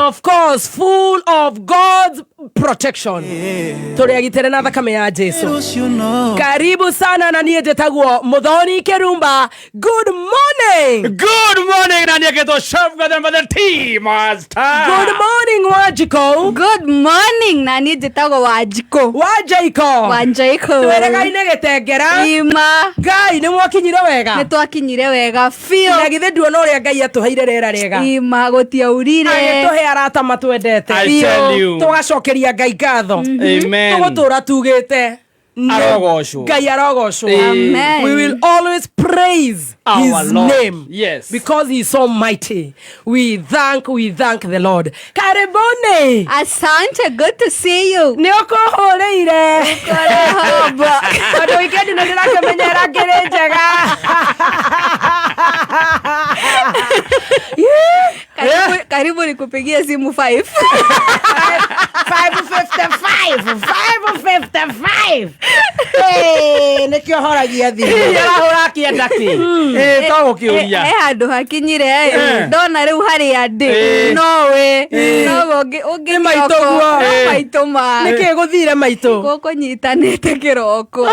Of course, full of God's protection. Tũrĩ agitĩre na thakame ya Jesu. Karibu sana na niĩ njĩtagwo Muthoni Kĩrumba. Good morning. Good morning na niä Chef Gathemba the tea master. Good morning, Wanjiko. Good morning, na niĩ njĩtagwo Wanjikũ. Wanjaiko. Wanjaikũ. Twĩrĩgaine gĩtengera. Ima. Ngai nĩ mwakinyire wega. Nĩ twakinyire wega biũ. Na githĩ nduona ũrĩa Ngai atũheire rĩera rĩega. Ima gũtiaurire. Agĩtũhe arata matwendete. I tell you. Tũgacokeria Ngai ngatho. Amen. Tũgũtũra tugĩte Arogocwo. Ngai arogocwo. Amen. We will always praise Our his Lord. name. Yes. Because he is so mighty. We thank the Lord. Karibuni. Asante, good to see you. Nĩ ũkũhũrĩire. Kũrehombo. Tondũ weekend nĩ ndĩrakĩmenyera ngĩrĩ njega. Karibu, karibu nikupigie simu 5. 555 555. Hey, nĩkĩo horagia thimũ. Arahũra akĩenda kä to gå kä å ria He handũ hakinyire Eh. ndona rĩu harĩa ndĩ Eh. nowe nowe Nĩ maitũ guo. no Eh. maitũ ma Nĩkĩ gũthire maitũ? gũkũnyitanĩte kĩroko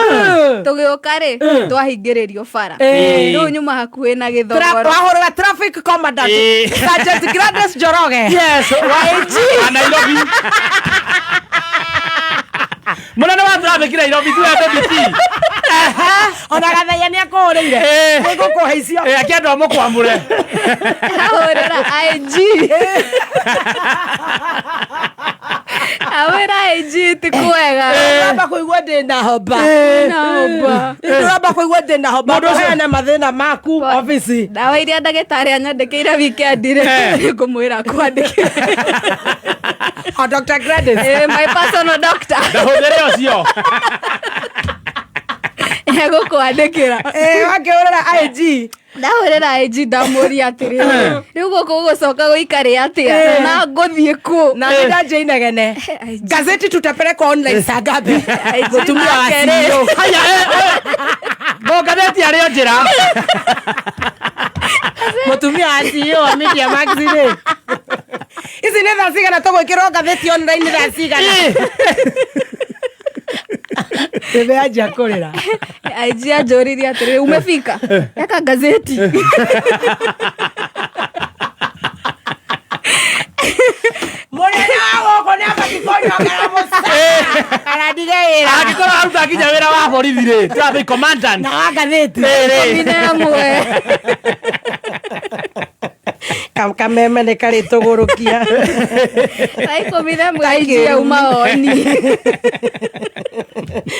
tũgĩũka rĩ twahingĩrĩrio bara Eh. rĩu nyuma hakuhĩ na gĩthogoro Wahũrĩra traffic commandant Eh. Sergeant Gladys Njoroge. Yes, wa Nairobi. Mũnene wa traffic Nairobi tu ya deputy. Ona gathaiya nĩ akũhũrĩire. Eh. Nĩngũkũhe icio. Eh, akĩenda mũkwamũre. ahũrĩra IG ahũrĩra IG ti kwega. Ndũramba kũigua ndĩ na homba. Naomba. Ndũramba kũigua ndĩ na homba. Mũndũ ũcio- Kũheana mathĩna maku obici. Ndawa iria ndagĩtarĩ anyandĩkĩire weekend rĩ, Eh. nĩngũmwĩra kwandĩkĩra. O Dr. Gladys. Eh, my personal doctor. Ndahũthĩre ũcio. Egũkwandĩkĩra. Eh, wakĩhũrĩra IG. Ndahũrĩra IG ndamũria atĩrĩrĩ, rĩu gũkũ gũgũcoka gũikare atĩa na ngũthiĩ kũ? Na nĩ ndanjia inegene. IG. Gazeti tutapelekwa online saa ngapi? IG Mũtumia wa nake rĩ. CEO. Haya, eh, eh. Mũngathĩti arĩ o njĩra. Mũtumia wa CEO wa Media Max rĩ. Ici nĩ thaa cigana tũgwĩkĩrwo ngathĩti online thaa cigana? Bebe anjia kũrĩra. IG anjũririe atĩrĩrĩ, umefika eka gazeti. Mũnene wa gũkũ nĩ abatiĩ kũnyongera mũcara kana ndige wĩra. Angĩkorwo aruta nginya wĩra wa borithi rĩ, traffic commandant. Na wa ngathĩti. Rĩ, 11. Kameme nĩ karĩ tũgũrũkia. Thaa 11 IG auma oni.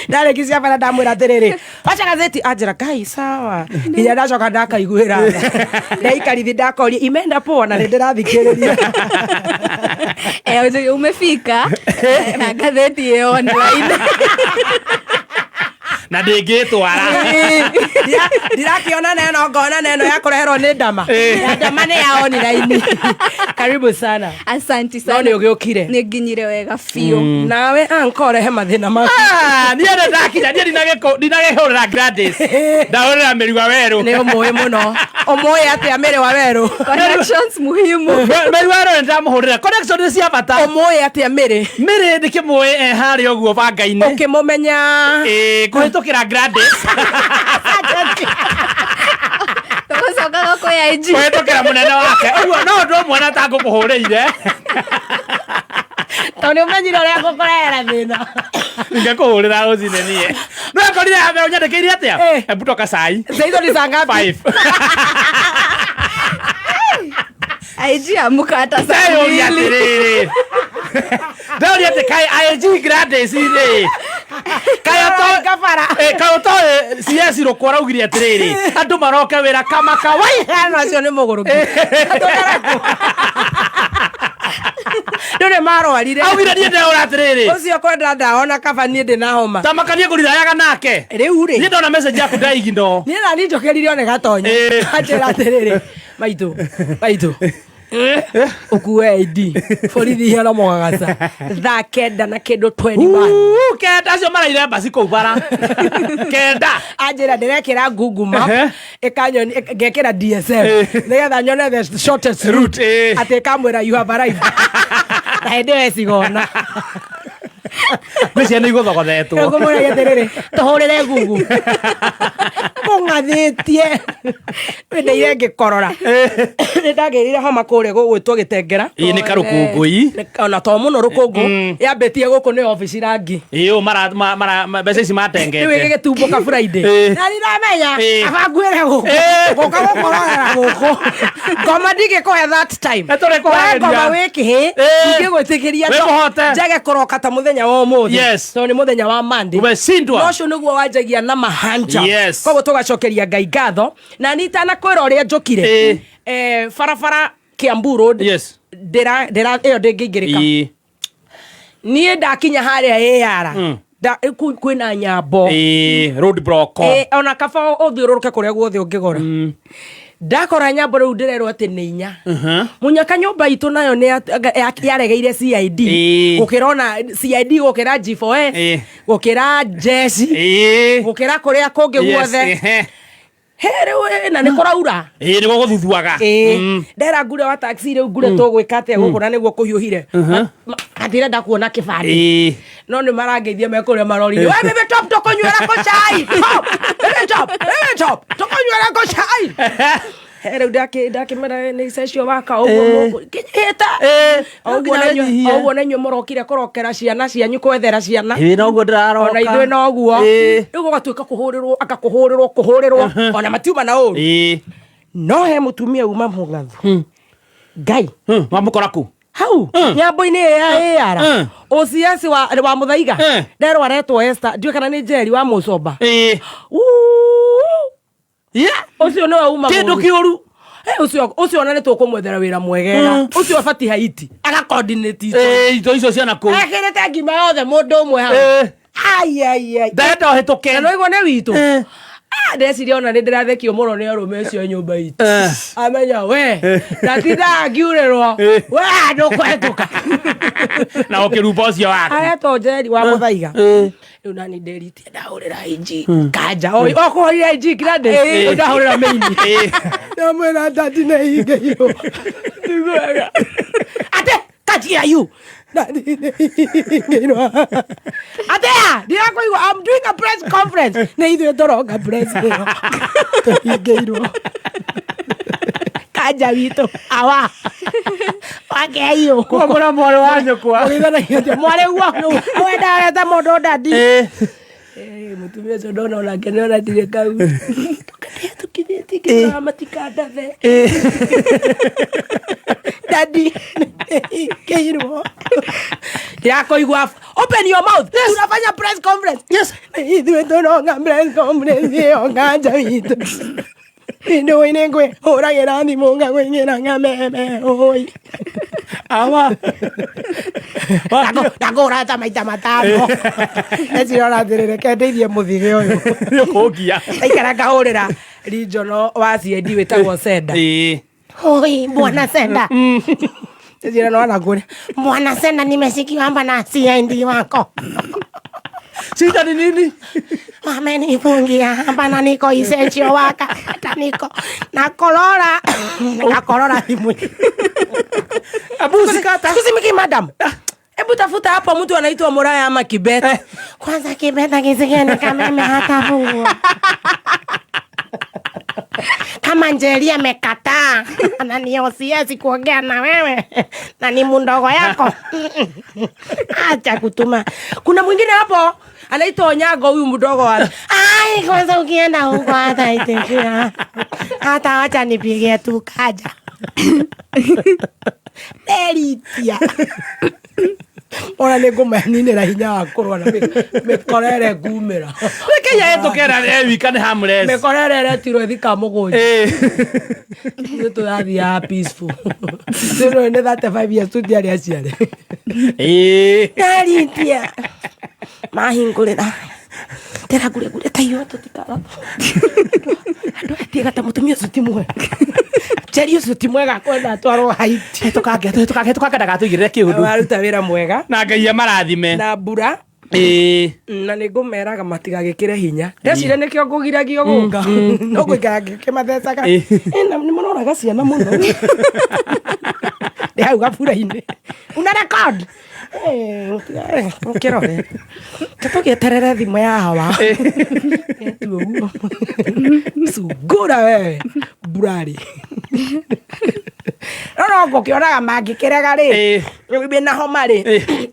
Ndarĩkia cia bara ndamwĩra atĩrĩrĩ, wacha gazeti, anjĩra ngai sawa, nginya ndacoka ndakaiguĩra tha. Ndaikarithi ndakoria imeenda poa na nĩ ndĩrathikĩrĩria. Eh, ũnjĩre, umefika na ngathĩti ĩ online. Na ndĩngĩtwara. Ndirakĩona neno ngona neno ya kũreherwo nĩ ndama. Ya ndama nĩ ya online. Karibu sana. Asanti No sana. nĩ ũgĩũkire. Nĩ nginyire wega biũ. Nawe anko rehe mathĩna maku. Ah, niĩ nĩ ndakinya, niĩ ndinagĩhũrĩra Gladys. Ndahũrĩra Mĩri wa Werũ. Nĩ ũmũĩ mũno. Ũmũĩ atĩa Mĩrĩ wa Werũ? Connections muhimu. Mĩri wa Werũ nĩ ndamũhũrĩra. Connection nĩ cia bata. Ũmũĩ atĩa Mĩrĩ? Mĩrĩ ndĩkĩmũĩ e harĩa ũguo banga-inĩ. Ũkĩmũmenya. Ĩĩ, kũhĩtũkĩra Gladys. Tũgũcoka gũkũya IG. Kũhĩtũkĩra mũnene wake. Ũguo no ũndũ ũmwe na ta ngũkũhũrĩire. Tondũ nĩ ũmenyire ũrĩa ngũkũrehera thĩna. Ngĩkũhũrĩra rũcinĩ niĩ. No ngorire ya mbere ũnyandĩkĩire atĩa? Eh. Hebu toka cai. Saa hizo ni saa ngapi? 5. IG amũka hata saa Ndeyũria mbili. atĩrĩrĩ. Ndeyũria atĩ kaĩ IG Gladys rĩ. Kaĩ Kabara. Kaĩ ũtoĩ CS Rũkũ araugire atĩrĩrĩ, andũ maroke wĩra kama kawai. Ano acio nĩ mũgũrũki. Ndũrĩ marwarire. Augire niĩ ndĩraũra atĩrĩrĩ. Ũcio kwenda ndawa ona kaba niĩ ndĩ na homa. Ta makanie ngũrithayaga nake. Rĩu rĩ. Niĩ ndona message yaku ndaiginwo. Niĩ nani njokerire one gatonya. Eh. Anjĩra atĩrĩrĩ, maitũ, maitũ. Ukue ID borithi ihana mũgagaca thaa 9 na kĩndũ 21. Uu, 9 acio maraire mbasi kũu bara 9. Anjĩra ndĩrekĩra Google Map, ĩkanyoni ngekĩra DSM nĩgetha nyone the shortest route, Route, atĩ ĩkamwĩra you have arrived na hĩndĩ ĩyo ecigona. Nĩ ciana igũthogothetwo. Ngũmũragia atĩrĩrĩ, tũhũrĩre Google kũng'athĩtie wĩndeire ngĩkorora nĩ ndagĩrire homa kũrĩa gũgwĩtwo Gĩtengera. Ĩ, nĩ karũkũngũi. Ona to mũno rũkũngũ yambĩtie gũkũ nĩ obici rangi. Ĩ, ũ mbeca ici Rĩu matengete. ĩgĩgĩtumbũka Friday na ndiramenya abanguĩre gũkũ gũka gũkororera gũkũ ngoma ndingĩkũhe that time. Nĩ tũrĩkũharĩria. We ngoma wĩ kĩhĩ ndingĩgwĩtĩkĩria Wĩ mũhote. njage kũroka ta mũthenya wa ũmũthĩ tondũ nĩ mũthenya wa Monday. Umeshindwa. No ũcio nĩguo wanjagia na mahanja. Koguo tũgacokeria Ngai ngatho na niĩ itanakwĩra ũrĩa njũkire, barabara Kiambu Road ndĩra ndĩra ĩyo ndĩngĩingĩrĩka. Niĩ ndakinya harĩa AR kwĩna nyambo. Ĩ, road block. Ona kaba ũthiũrũrũke kũrĩa guothe ũngĩgora ndakora nyambo rĩu ndĩrerwo atĩ nĩ 4. Mũnyaka nyũmba itũ nayo nĩ yaregeire CID gũkĩra ona CID gũkĩra G4S gũkĩra jeci gũkĩra kũrĩa kũngĩ guothe. He rĩu na nĩ kũraura. Ĩ, nĩguo gũthuthuaga. Ĩĩ, ndera ngure wa taxi rĩu ngure tũgwĩka atĩa gũkũ na nĩguo kũhiũhire. Ndirenda kuona kĩbandĩ. No nĩ marangeithia mekũrĩa marorire, we bebe top tũkũnyuĩra kũ cai? Top, bebe top, bebe top tũkũnyuĩra kũ cai? He rĩu ndakĩmera nĩ icecio waka ũguo mũkĩnyita No nginya wĩnyihie. ũguo na inyuĩ mũrokire kũrokera ciana cianyu kwethera ciana. Ĩ, noguo ndĩraroka. Ona ithuĩ noguo. Rĩu gũgatuĩka kũhũrĩrwo anga kũhũrĩrwo kũhũrĩrwo ona matiuma na ũru. No he mũtumia uma mũngathu Ngai. Wamũkora kũ? Hau nyambo-inĩ ĩyo ya AR OCS wa Mũthaiga. Nderwo aretwo Esther, ndiũĩ kana nĩ Njeri wa Mũcomba. Ũcio nĩwe uma Kĩndũ mũru. kĩũru. Ũcio ona nĩ tũkũmwethera wĩra mwegega. Ũcio abatiĩ Haiti aga coordinate ito. Ĩ, ito icio ciana kũu. Ekĩrĩte ngima yothe mũndũ ũmwe hau. Ai, ai, ai. Ndenda ũhĩtũke. Na no igua nĩ witũ. Ah, ndeciria ona nĩ ndĩrathekio mũno nĩ arũme acio a nyũmba itũ. Amenya we ndatindaga ngiurĩrwo we ndũkũhetũka. Na ũkĩrumba ũcio waku. Aretwo Njeri wa Mũthaiga. Rĩu nani ndĩritie ndahũrĩra IG kanja o kũhũrĩra IG Gladys ndahũrĩra maini ndamwĩra ndadi nĩ hingĩirwo ndiguaga ate kajia you ndadi nĩ hingĩirwo atea ndirakũigua, I'm doing a press conference nĩ ithuĩ tũronga press ĩyo tũhingĩirwo kanja witũ awa wakeiyũ. Kwamũra mwarĩ wa nyũkwa. Ũgĩthanagia atĩa? Mwarĩ guo wendareta mũndũ ndadi. Mũtumia ũcio ndona onake nĩ ona ndirĩ kau tũkatia tũkinyĩtie ngĩroraga matikandathe dadi keirwo ndirakũigua, open your mouth, tunafanya press conference. Ithuĩ tũronga press conference ĩyo nganja witũ ndũĩ nĩ ngwĩhũragĩra thimũ ngakũigĩra ngameme ũi. Awa. Ndakũhũra ta maita 5 ecirora atĩrĩrĩ reke ndeithie mũthige ũyũ. Nĩ ũkũngia. Aikara ngahũrĩra regional wa CID wĩtagwo Senda. Oi, bwana Senda. Ecira no anakũrĩa bwana Senda, nimesikiwa hapa na CID wako. Shida ni nini? Wamenifungia hapa na niko essential waka hata niko nakorora nikakorora thimũ. Abu sikata. Excuse me, madam. Hebu tafuta hapo mtu anaitwa Muraya ama Kibet. Kwanza Kibet akisikia ni kameme hatafungua. Kama Njeri amekataa na ni OCS kuongea na wewe na ni mundogo yako. Acha kutuma. Kuna mwingine hapo anaitwa Onyago huyu mdogo wa. Ai, kwanza ukienda huko hata itikia. Hata acha nipigie tu kaja. Nderitia. Ona nĩ ngũmaninĩra hinya wa kũrũa na mĩkora ĩrĩa ngumĩra. Kenya ĩtũkera ĩ wika nĩ harmless. Mĩkora ĩrĩa ĩretirwo ĩthika mũgũnda. Ithuĩ tũrathiaga peaceful. Tũrĩ nĩ 35 years tũtiarĩ aciare. Nderitia. Mahingũrĩra. Ndĩra ngure ngure ta iyo tũtikara. Andũ aya tiga ta mũtumia ũcio ti mwega. Njeri ũcio ti mwega kwenda atwarwo Haiti. Hĩtũkange hĩtũkange hĩtũkange ndagatũigĩrĩre kĩũndũ. Waruta wĩra mwega. Na Ngai amarathime. Na mbura. Ĩĩ. Na nĩ ngũmeraga matigagĩkĩre hinya. Ndecire nĩkĩo ngũgiragio gũka. No ngũikara ngĩkĩmathecaga. Na nĩ mũroraga ciana mũno. Ndĩ hau gabura-inĩ. Una record. Ũkĩrore. Tũgĩeterere thimũ ya hawa. Etu ũguo. Sungura wewe. Mburari. No no ngũkĩonaga mangĩkĩrega rĩ. Wĩna homa rĩ.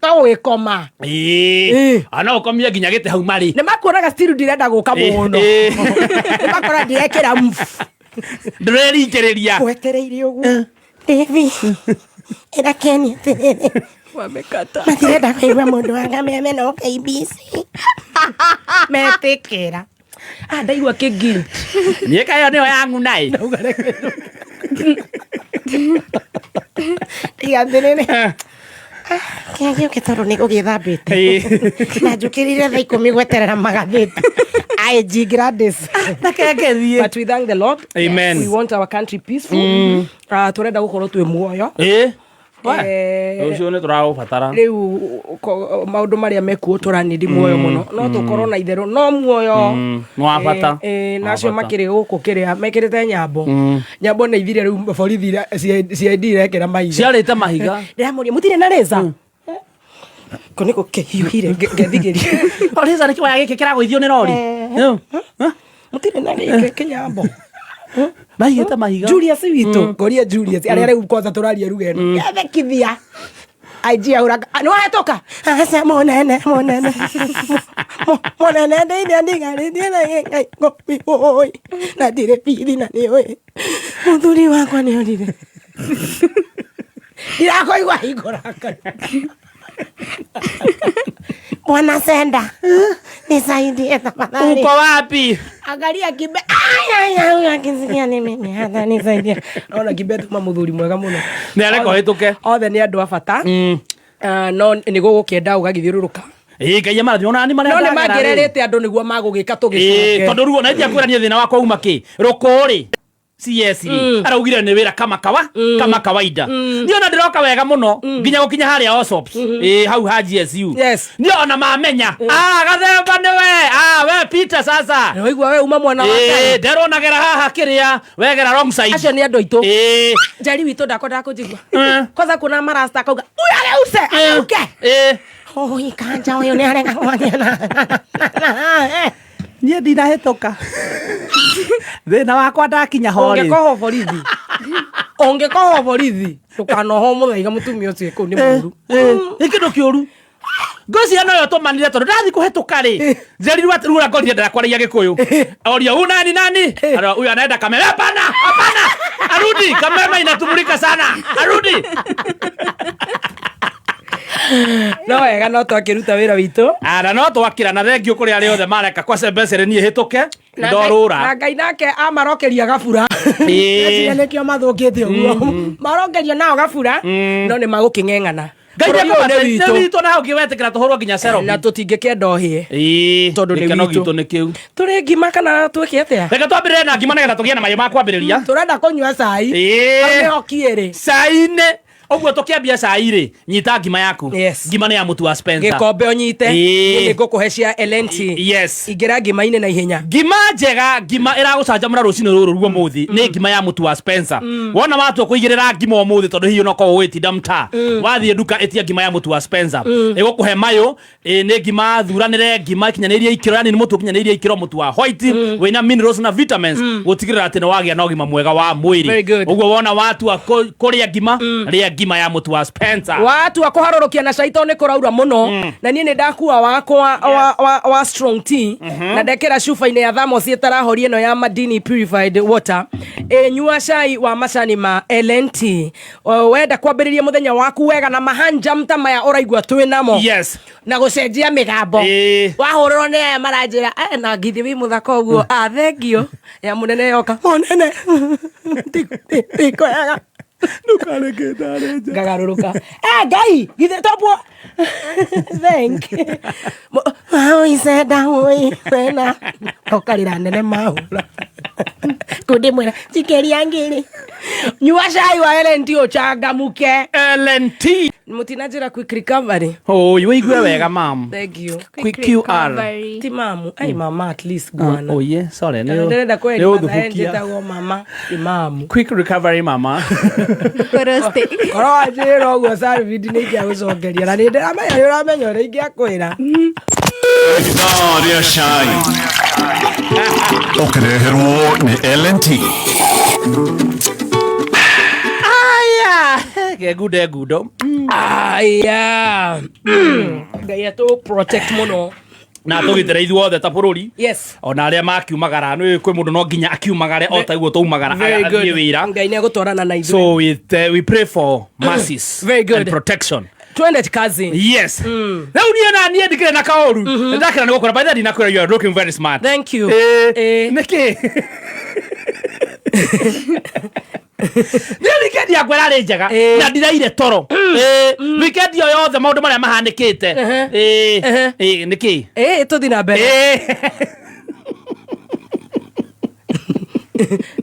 To gũgĩkoma. Ĩĩ. Ana ũkomie nginya gĩtĩ hau marĩ. Nĩ makuonaga still ndirenda gũka mũno. Nĩ makora ndirekĩra mfu. Ndĩreringĩrĩria. Wetereire ũguo. Devi. Ĩra Ken atĩrĩrĩ. Wamekata. Matirenda kũigua mũndũ wa kameme no KBC. Metĩkĩra. Ah, ndaigua kĩ guilt. Niĩ kayo nĩyo ya ng'una ĩ. Tiga atĩrĩrĩ. Kĩrĩa gĩũke tondũ nĩ gũgĩthambĩte. Na njũkĩrire thaa 10 gweterera magathĩti. IG Gladys. Reke ngĩthiĩ. But we thank the Lord. Amen. We want our country peaceful. Turenda gũkorwo twĩ muoyo. Ĩĩ. Eh, Rũciũ nĩ tũragũbatara. Rĩu maũndũ marĩa mekuo tũranindi muoyo mũno no tũkorwo na itherũ no muoyo. Nĩ wa bata. Eh, Nĩ na wa acio bata. makĩrĩ gũkũ kĩrĩa mekĩrĩte nyambo nyambo nĩ ithire rĩu borithi CID irekĩra mahiga. Ciarĩte mahiga. Ndĩramũria mũtirĩ na rĩca kũ nĩ gũkĩhiũhire ngethigĩria. Orĩca nĩ kĩwaya gĩkĩ kĩragũithio nĩ rori. Mũtirĩ na gĩkĩ kĩnyambo. Maigĩte mahiga. Julius witũ ngoria Julius arĩa rĩu kwanza tũraria ruga ĩno gethekithia IG ahũra nĩ wahĩtũka aca mũnene mũnene mũnene ndĩithia ndigarĩtie na ngai ngomi ũĩ na ndirĩ bithi na nĩ ũĩ mũthuri wakwa nĩ orire ndirakũigua hingũra kanua. Bwana Senda nisaidie tafadhali. Uko wapi? Angalia Kibe. Ai, ai, ai, akisikia ni mimi hata nisaidia. Naona Kibe tuma muthuri mwega muno. Nĩ areka ũhĩtũke. Othe nĩ andũ a bata. No nĩ gũgũkĩenda ũgagĩthiũrũrũka. Ĩĩ Ngai amarathime ona nĩ marĩa No nĩ ndagera rĩ. mangĩrerĩte andũ nĩguo magũgĩka Ĩĩ tũgĩcoke. tondũ ruo na ndiakwĩra niĩ thĩna wakwa uma kĩ rũkũ rĩ CS rĩ araugire nĩ wĩra kama kawa kama kawaida niĩ ona ndĩroka wega mũno nginya gũkinya harĩa Osops ĩĩ hau ha GSU. Yes. Niĩ ona mamenya ah gathemba nĩwe ah we Peter sasa. Nĩ waigua we uma mwana wa Ĩĩ Ngai. nderonagera haha kĩrĩa wegera wrong side. Acio nĩ andũ aitũ. Ĩĩ. Njeri witũ ndakwendaga kũnjigua. Kwanza kuona marasta akauga uyu ageuse ageuke. Ĩĩ. Oi kanja ũyũ nĩ arega kwaria na. Niĩ ndinahĩtũka thĩna wakwa ndakinya ho rĩ. Ũngĩkohwo borithi. Ũngĩkohwo borithi ndũkanohwo mũthaiga mũtumia ũcio kũu nĩ mũru. Nĩ kĩndũ kĩũru ngwĩciria noyo tũmanire tondũ ndathi kũhĩtũka rĩ njerirwo atĩ rura ngorire ndarakwaragia gĩkũyũ oria huyu nani nani Ara, huyu anaenda kameme hapana hapana arudi kameme inatumulika sana arudi. No wega no twakĩruta wĩra witũ. Ana no twakĩra na thengio kũrĩ arĩa othe mareka kwa cembecere niĩ hĩtũke Na ndorũra. Ngai nake amarokeria gabura. Ĩĩ. Ndeciria nĩkĩo mathũkĩte ũguo marokerio nao gabura no nĩ magũkĩng'eng'ana. Ngai Bũrũri ũyũ nĩ nĩ witũ witũ na hau ngĩwetĩkĩra tũhũrwo nginya cerobi. Na tũtingĩkĩenda ũhĩe. Ĩĩ Tondũ nĩ gĩkeno witũ. gitũ nĩ kĩu. Tũrĩ ngima kana twĩke atĩa? Reke twambĩrĩrie na ngima nĩgetha tũgĩe na mayũ ma kwambĩrĩria. Tũrenda kũnyua cai. Ĩĩ. Hau nĩho kiĩrĩ. Cai-inĩ ũguo tũkĩambia cai rĩ nyita ngima yaku. Yes. Ngima nĩ ya mũtu wa Spencer. Gĩkombe ũnyite. Ĩĩ. Niĩ nĩngũkũhe cia LNT. Yes. Ingĩra ngima-inĩ na ihenya. Ngima njega ngima ĩragũcanjamũra rũcinĩ rũrũ ruo mũthĩ nĩ ngima ya mũtu wa Spencer. Wona watua kũigĩrĩra ngima ũmũthĩ tondũ hihi onokorwo ũgĩtinda mtaa wathiĩ nduka ĩtia ngima ya mũtu wa Spencer ĩgũkũhe mayũ. Ĩ, nĩ ngima thuranĩre ngima ikinyanĩirie ikĩro yani nĩ mũtu ũkinyanĩirie ikĩro mũtu wa white wĩna minerals na vitamins gũtigĩrĩra atĩ nĩ wagĩa na ũgima mwega wa Very mwĩrĩ. good. Ũguo wona watua kũrĩa ngima rĩa ngima ya mũtu wa Spencer. Watua kũharũrũkia na cai tondũ nĩ kũraura mũno na niĩ nĩ ndakua wakwa wa strong tea na ndekĩra cuba-inĩ ya thamos ĩtarahoria ĩno ya madini purified water. Nyua cai wa macani ma LNT. Wenda kwambĩrĩria mũthenya waku wega na mahanjam ta maya ũraigua twĩ namo. Yes. Na gũcenjia mĩgambo. Ĩĩ. Wahũrĩrwo nĩ aya maranjĩra na ngithi wĩ mũthaka ũguo ah thengio ya mũnene yoka mũnene tikwega ngagarũrũka ngai githĩ topwo thank mau icenda ui wena ũkarĩra nene mahũra. Kundimwira njikeria ngiri. Nyua cai wa LNT ũcangamuke. LNT. Mũtinanjĩra quick recovery. Oi, wĩigue wega mam. Thank you. Quick QR. Recovery. Ti mamu. Ai mama at least gwana. Oh yeah, sorry. Kana ndĩrenda Nĩ kweria ũthubukia. njĩtagwo mama ti mamu. Quick recovery mama. Korwo stay. Korwo wanjĩra ũguo Salvidi nĩ ingĩagũcokeria na nĩ ndĩramenya nĩ ũramenya ũrĩa ingĩakwĩra. Ithaa rĩa cai ũkĩreherwo nĩ LNT. Aya, ngengunde ngundo. Aya. Ngai atũ protect mũno. Na tũgitĩre ithuothe ta bũrũri. Yes. Ona arĩa makiumagara nĩ kwĩ mũndũ no nginya akiumagare o ta guo twaumagara Very good. athiĩ wĩra. Ngai nĩ egũtwarana na ithuĩ. So we pray for mercies Very good. and protection. Twende kazi. Yes. Rĩu niĩ na niĩ ndikĩrĩ na kaũru. Ndakĩra nĩ gũkwĩra by the way ndinakwĩra you are looking very smart. Thank you. Eh, nĩkĩ? Niĩ weekend yakwa ĩrarĩ njega Eh. na ndiraire toro. Eh, weekend ĩyo yothe maũndũ marĩa mahanĩkĩte. Eh, eh, nĩkĩ? Eh, tũthiĩ na mbere. Eh.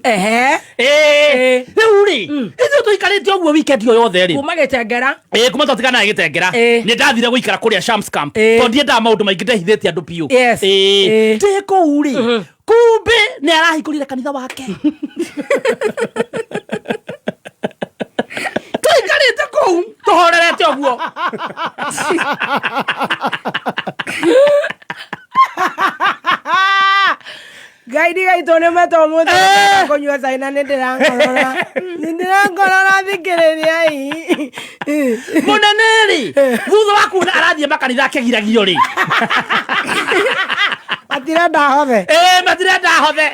Ehe. Eh. Rĩu rĩ, ithuĩ tũikarĩte ũguo weekend ĩyo yothe rĩ. Kuma gĩtengera. Ä kuma twatigana na gĩtengera Ĩ. nä ndathire gå ikara kå rä a Shams Camp Ĩ. tondå ndiendaga maå ndå maingä ndehithä tie andå biå Yes. Ĩ. ndä kå u rä kumbe nä arahingå rire kanitha wake tåikarä te kå u tå horerete å guo Ngai ndigaitwo nĩ metwo mũthĩ Eh. kũnyua cai na nĩ ndĩrangorora. Nĩ ndĩrangorora thikĩrĩriai. må nene rä thutha wa kuona arathiä makanitha akä giragio rä Matirenda hothe. matirenda hothe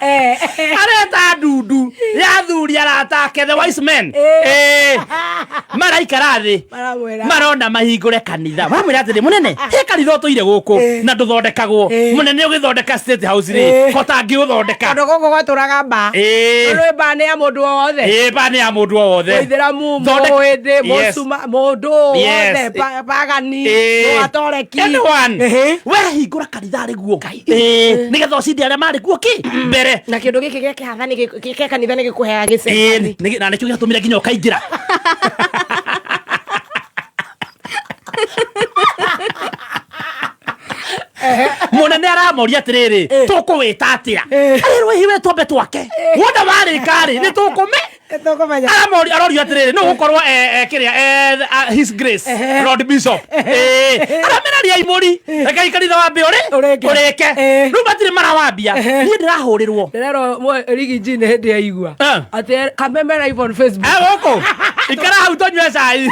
Eh. areta ndundu ya athuri arata ake the wise men Ĩ. Ĩ. maraikara thĩ Maramwĩra. marona mahingũre kanitha mamwĩra atĩrĩ mũnene he kanitha ũtũire gũkũ Ĩ. na ndũthondekagwo Ĩ. mũnene ũgĩthondeka state house rĩ Ĩ. ko tangĩũthondeka Tondũ gũkũ gwatũraga mba. Ĩ. Tondũ mba nĩ ya mũndũ o wothe. ĩ ba nĩ ya mũndũ o wothe Mũithĩramu, Thondeka- mũhĩndĩ, Yes. mũcuma, mũndũ o Yes. wothe, pagani, Ĩ. mũgatoreki. Anyone. Ĩhĩ. we hingũra kanitha rĩ guo nĩgetha ũcinde arĩa marĩ kuo kĩ mbere Na kĩndũ gĩkĩ gĩa kĩhatha nĩ gĩa kanitha nĩ gĩkũheaga Ĩ, gĩcemani. na nĩkĩo gĩatũmire nginya ũkaingĩra mũnene aramoria atĩrĩrĩ tũkũwĩta atĩa arĩrwo hiwe twambe twake wona warĩka rĩ nĩ tũkũme Tũkũmenya. aramoria arorio atĩrĩrĩ nũ gũkorwo kĩrĩa his grace lord bishop aramera rĩa imũri rekei kanitha wambe ũrĩ Ũrĩke. ũrĩke Ĩ. rĩu matirĩ marawambia niĩ ndĩrahũrĩrwo Ndĩrerwo rigi G nĩ hĩndĩ aigua. Eh. Atĩ kameme live on Facebook. Gũkũ ikara hau tũnyue cai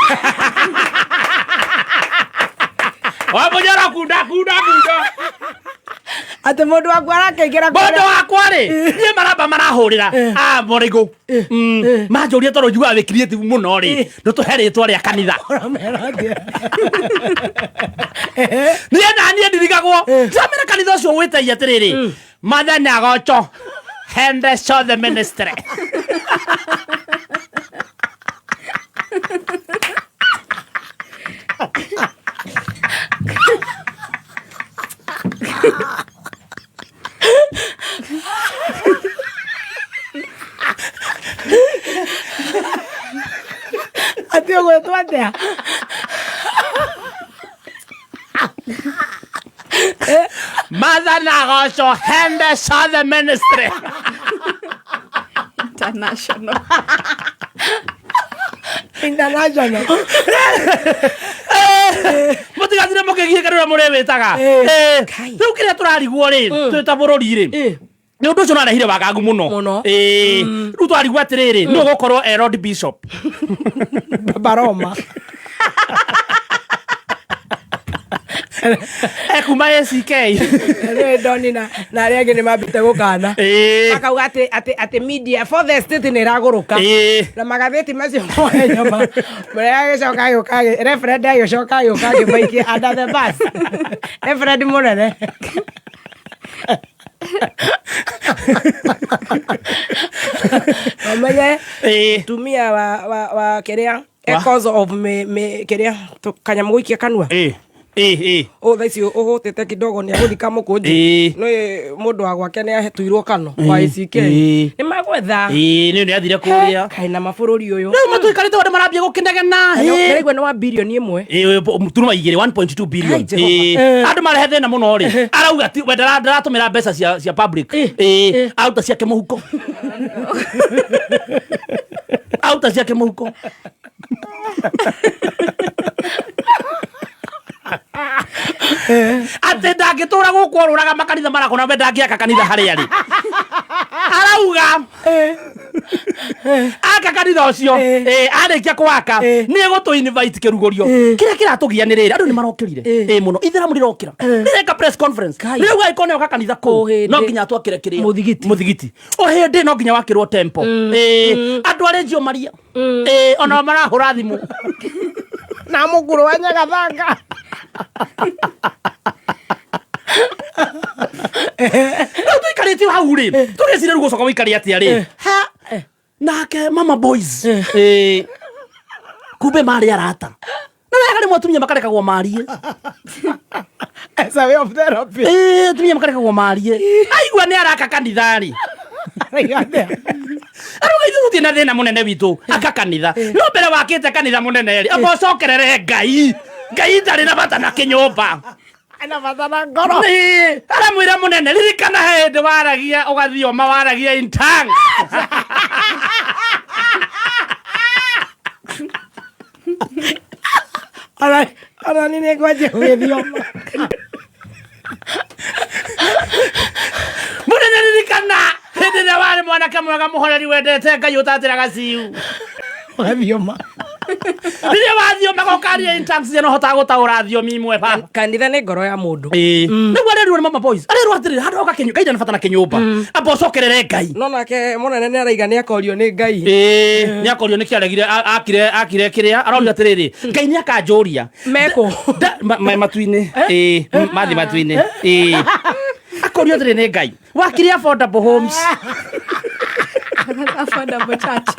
wamũnyora kunda kunda kunda Atĩ mũndũ waku arakĩingĩra mũndũ wakwa rĩ niĩ maramba marahũrĩra a mũrĩgũ manjũria tondũ njiguaga wĩ creative mũno rĩ ndũtũhe rĩtwa rĩa kanitha Ũramera atĩa? niĩ na niĩ ndirigagwo ndĩramera kanitha ũcio wĩtagia atĩrĩrĩ mathenya gocho hende ciothe ministry Atĩ ũgwĩtwo atĩa? mathenya gocho hende ciothe ministry International. International. mũtigatire mũkĩgiĩka rĩrĩa mũrĩwĩtaga Eh. rĩu kĩrĩa tũrarigwo rĩ twĩ ta bũrũri rĩ nĩ ũndũ ũcio nĩwarehire wagagu mũno Mũno. Ĩĩ. rĩu twarigwo atĩrĩrĩ nĩ ũgũkorwo e Lord Bishop Baroma. ekuma ACK Rĩu Ndoni na arĩa angĩ nĩ mambĩte gũkana. Ĩĩ. Makauga atĩ atĩ atĩ media for the state nĩ ĩragũrũka. Ĩĩ. Na magathĩti macio moe nyama. Mũrĩa agĩcoka agĩũka reverend agĩcoka agĩũka akĩmaikia under the bus. Reverend mũnene. Ũmenye Ĩĩ. tumia wa wa wa kĩrĩa echoes of me me kĩrĩa kanyamũ gũikia kanua. Ĩĩ. Ĩ. Å thaa ici ũhũtĩte kidogo nĩ agũthika mũkũnjũ. Ĩ. Nĩ mũndũ wa gwake nĩ ahetuirwo kano wa ACK. Ĩ. Nĩ magwetha. Ĩ, nĩ nĩ athire kũrĩa. Kaĩ na mabũrũri ũyũ. Rĩu matũikarĩte andũ marambia gũkĩnegena. Ĩ. Ndĩraigua nĩ wa bilioni 1. Ĩ, turuma igĩrĩ 1.2 billion. Ai, Jehova. Ĩ, andũ marehe thĩna mũno rĩ, arauga ti we ndaratũmĩra mbeca cia public. Ĩ, aruta ciake mũhuko, aruta ciake mũhuko. Atĩ ndangĩtũra gũkũ orũraga makanitha marakona, we ndangĩaka kanitha harĩa rĩ, arauga aka kanitha ũcio arĩkia kwaka nĩ egũtũ invite kĩrugũrio. Kĩrĩa kĩratũgia nĩ rĩrĩ, andũ nĩ marokĩrire mũno, ithĩramu rĩrokĩra rĩreka press conference rĩu, angĩkorwo nĩoka kanitha kũu O hĩndĩ. no nginya atwakĩre kĩrĩa Mũthigiti. Mũthigiti o hĩndĩ no nginya wakĩrwo temple. Andũ arĩ njio maria onao marahũra thimũ. Na mũkũrũ wa Nyagathanga. Rĩu tũikarĩte hau rĩ, tũgĩcire rĩu gũcoka gũikare atĩa rĩ, ha nake mama boys kumbe marĩ arata na wega rĩmwe atumia makarekagwo marie. As a way of therapy. Ĩ, atumia makarekagwo marie, aigua nĩ araka kanitha rĩ, arauga ithuĩ tũtirĩ na thĩna mũnene witũ aka kanitha, no mbere wakĩte kanitha mũnene rĩ, amba ũcokerere Ngai. Ngai ndarĩ na bata na kĩnyũmba. Ena bata na ngoro. Nĩ, aramwĩra mũnene, ririkana he hĩndĩ waragia ũgathioma, waragia in tongues. Ona nĩ nĩngwanjia gũgĩthioma. Mũnene, ririkana hĩndĩ ĩrĩa warĩ mwanake mwega mũhoreri wendete Ngai ũtatĩraga ciu. Ũgathioma. Rĩrĩa wathiomaga ũkaria in tongues, no hotaga gũtaũra thiomi imwe baba. Kanitha nĩ ngoro ya mũndũ. Ĩĩ, nĩguo arerwo nĩ mama boys, arerwo atĩrĩrĩ, handũ oka kĩnyũ Ngai ndarĩ na bata na kĩnyũmba, amba ũcokerere Ngai. No nake mũnene nĩ araiga nĩ akorio nĩ Ngai. Ĩĩ, nĩ akorio nĩ kĩaregire akire kĩrĩa arorio atĩrĩrĩ, Ngai nĩ akanjũria. Mekũ? Matu-inĩ. Ĩĩ, mathi matu-inĩ. Ĩĩ, akorio atĩrĩ nĩ Ngai, wakire affordable homes. Affordable church.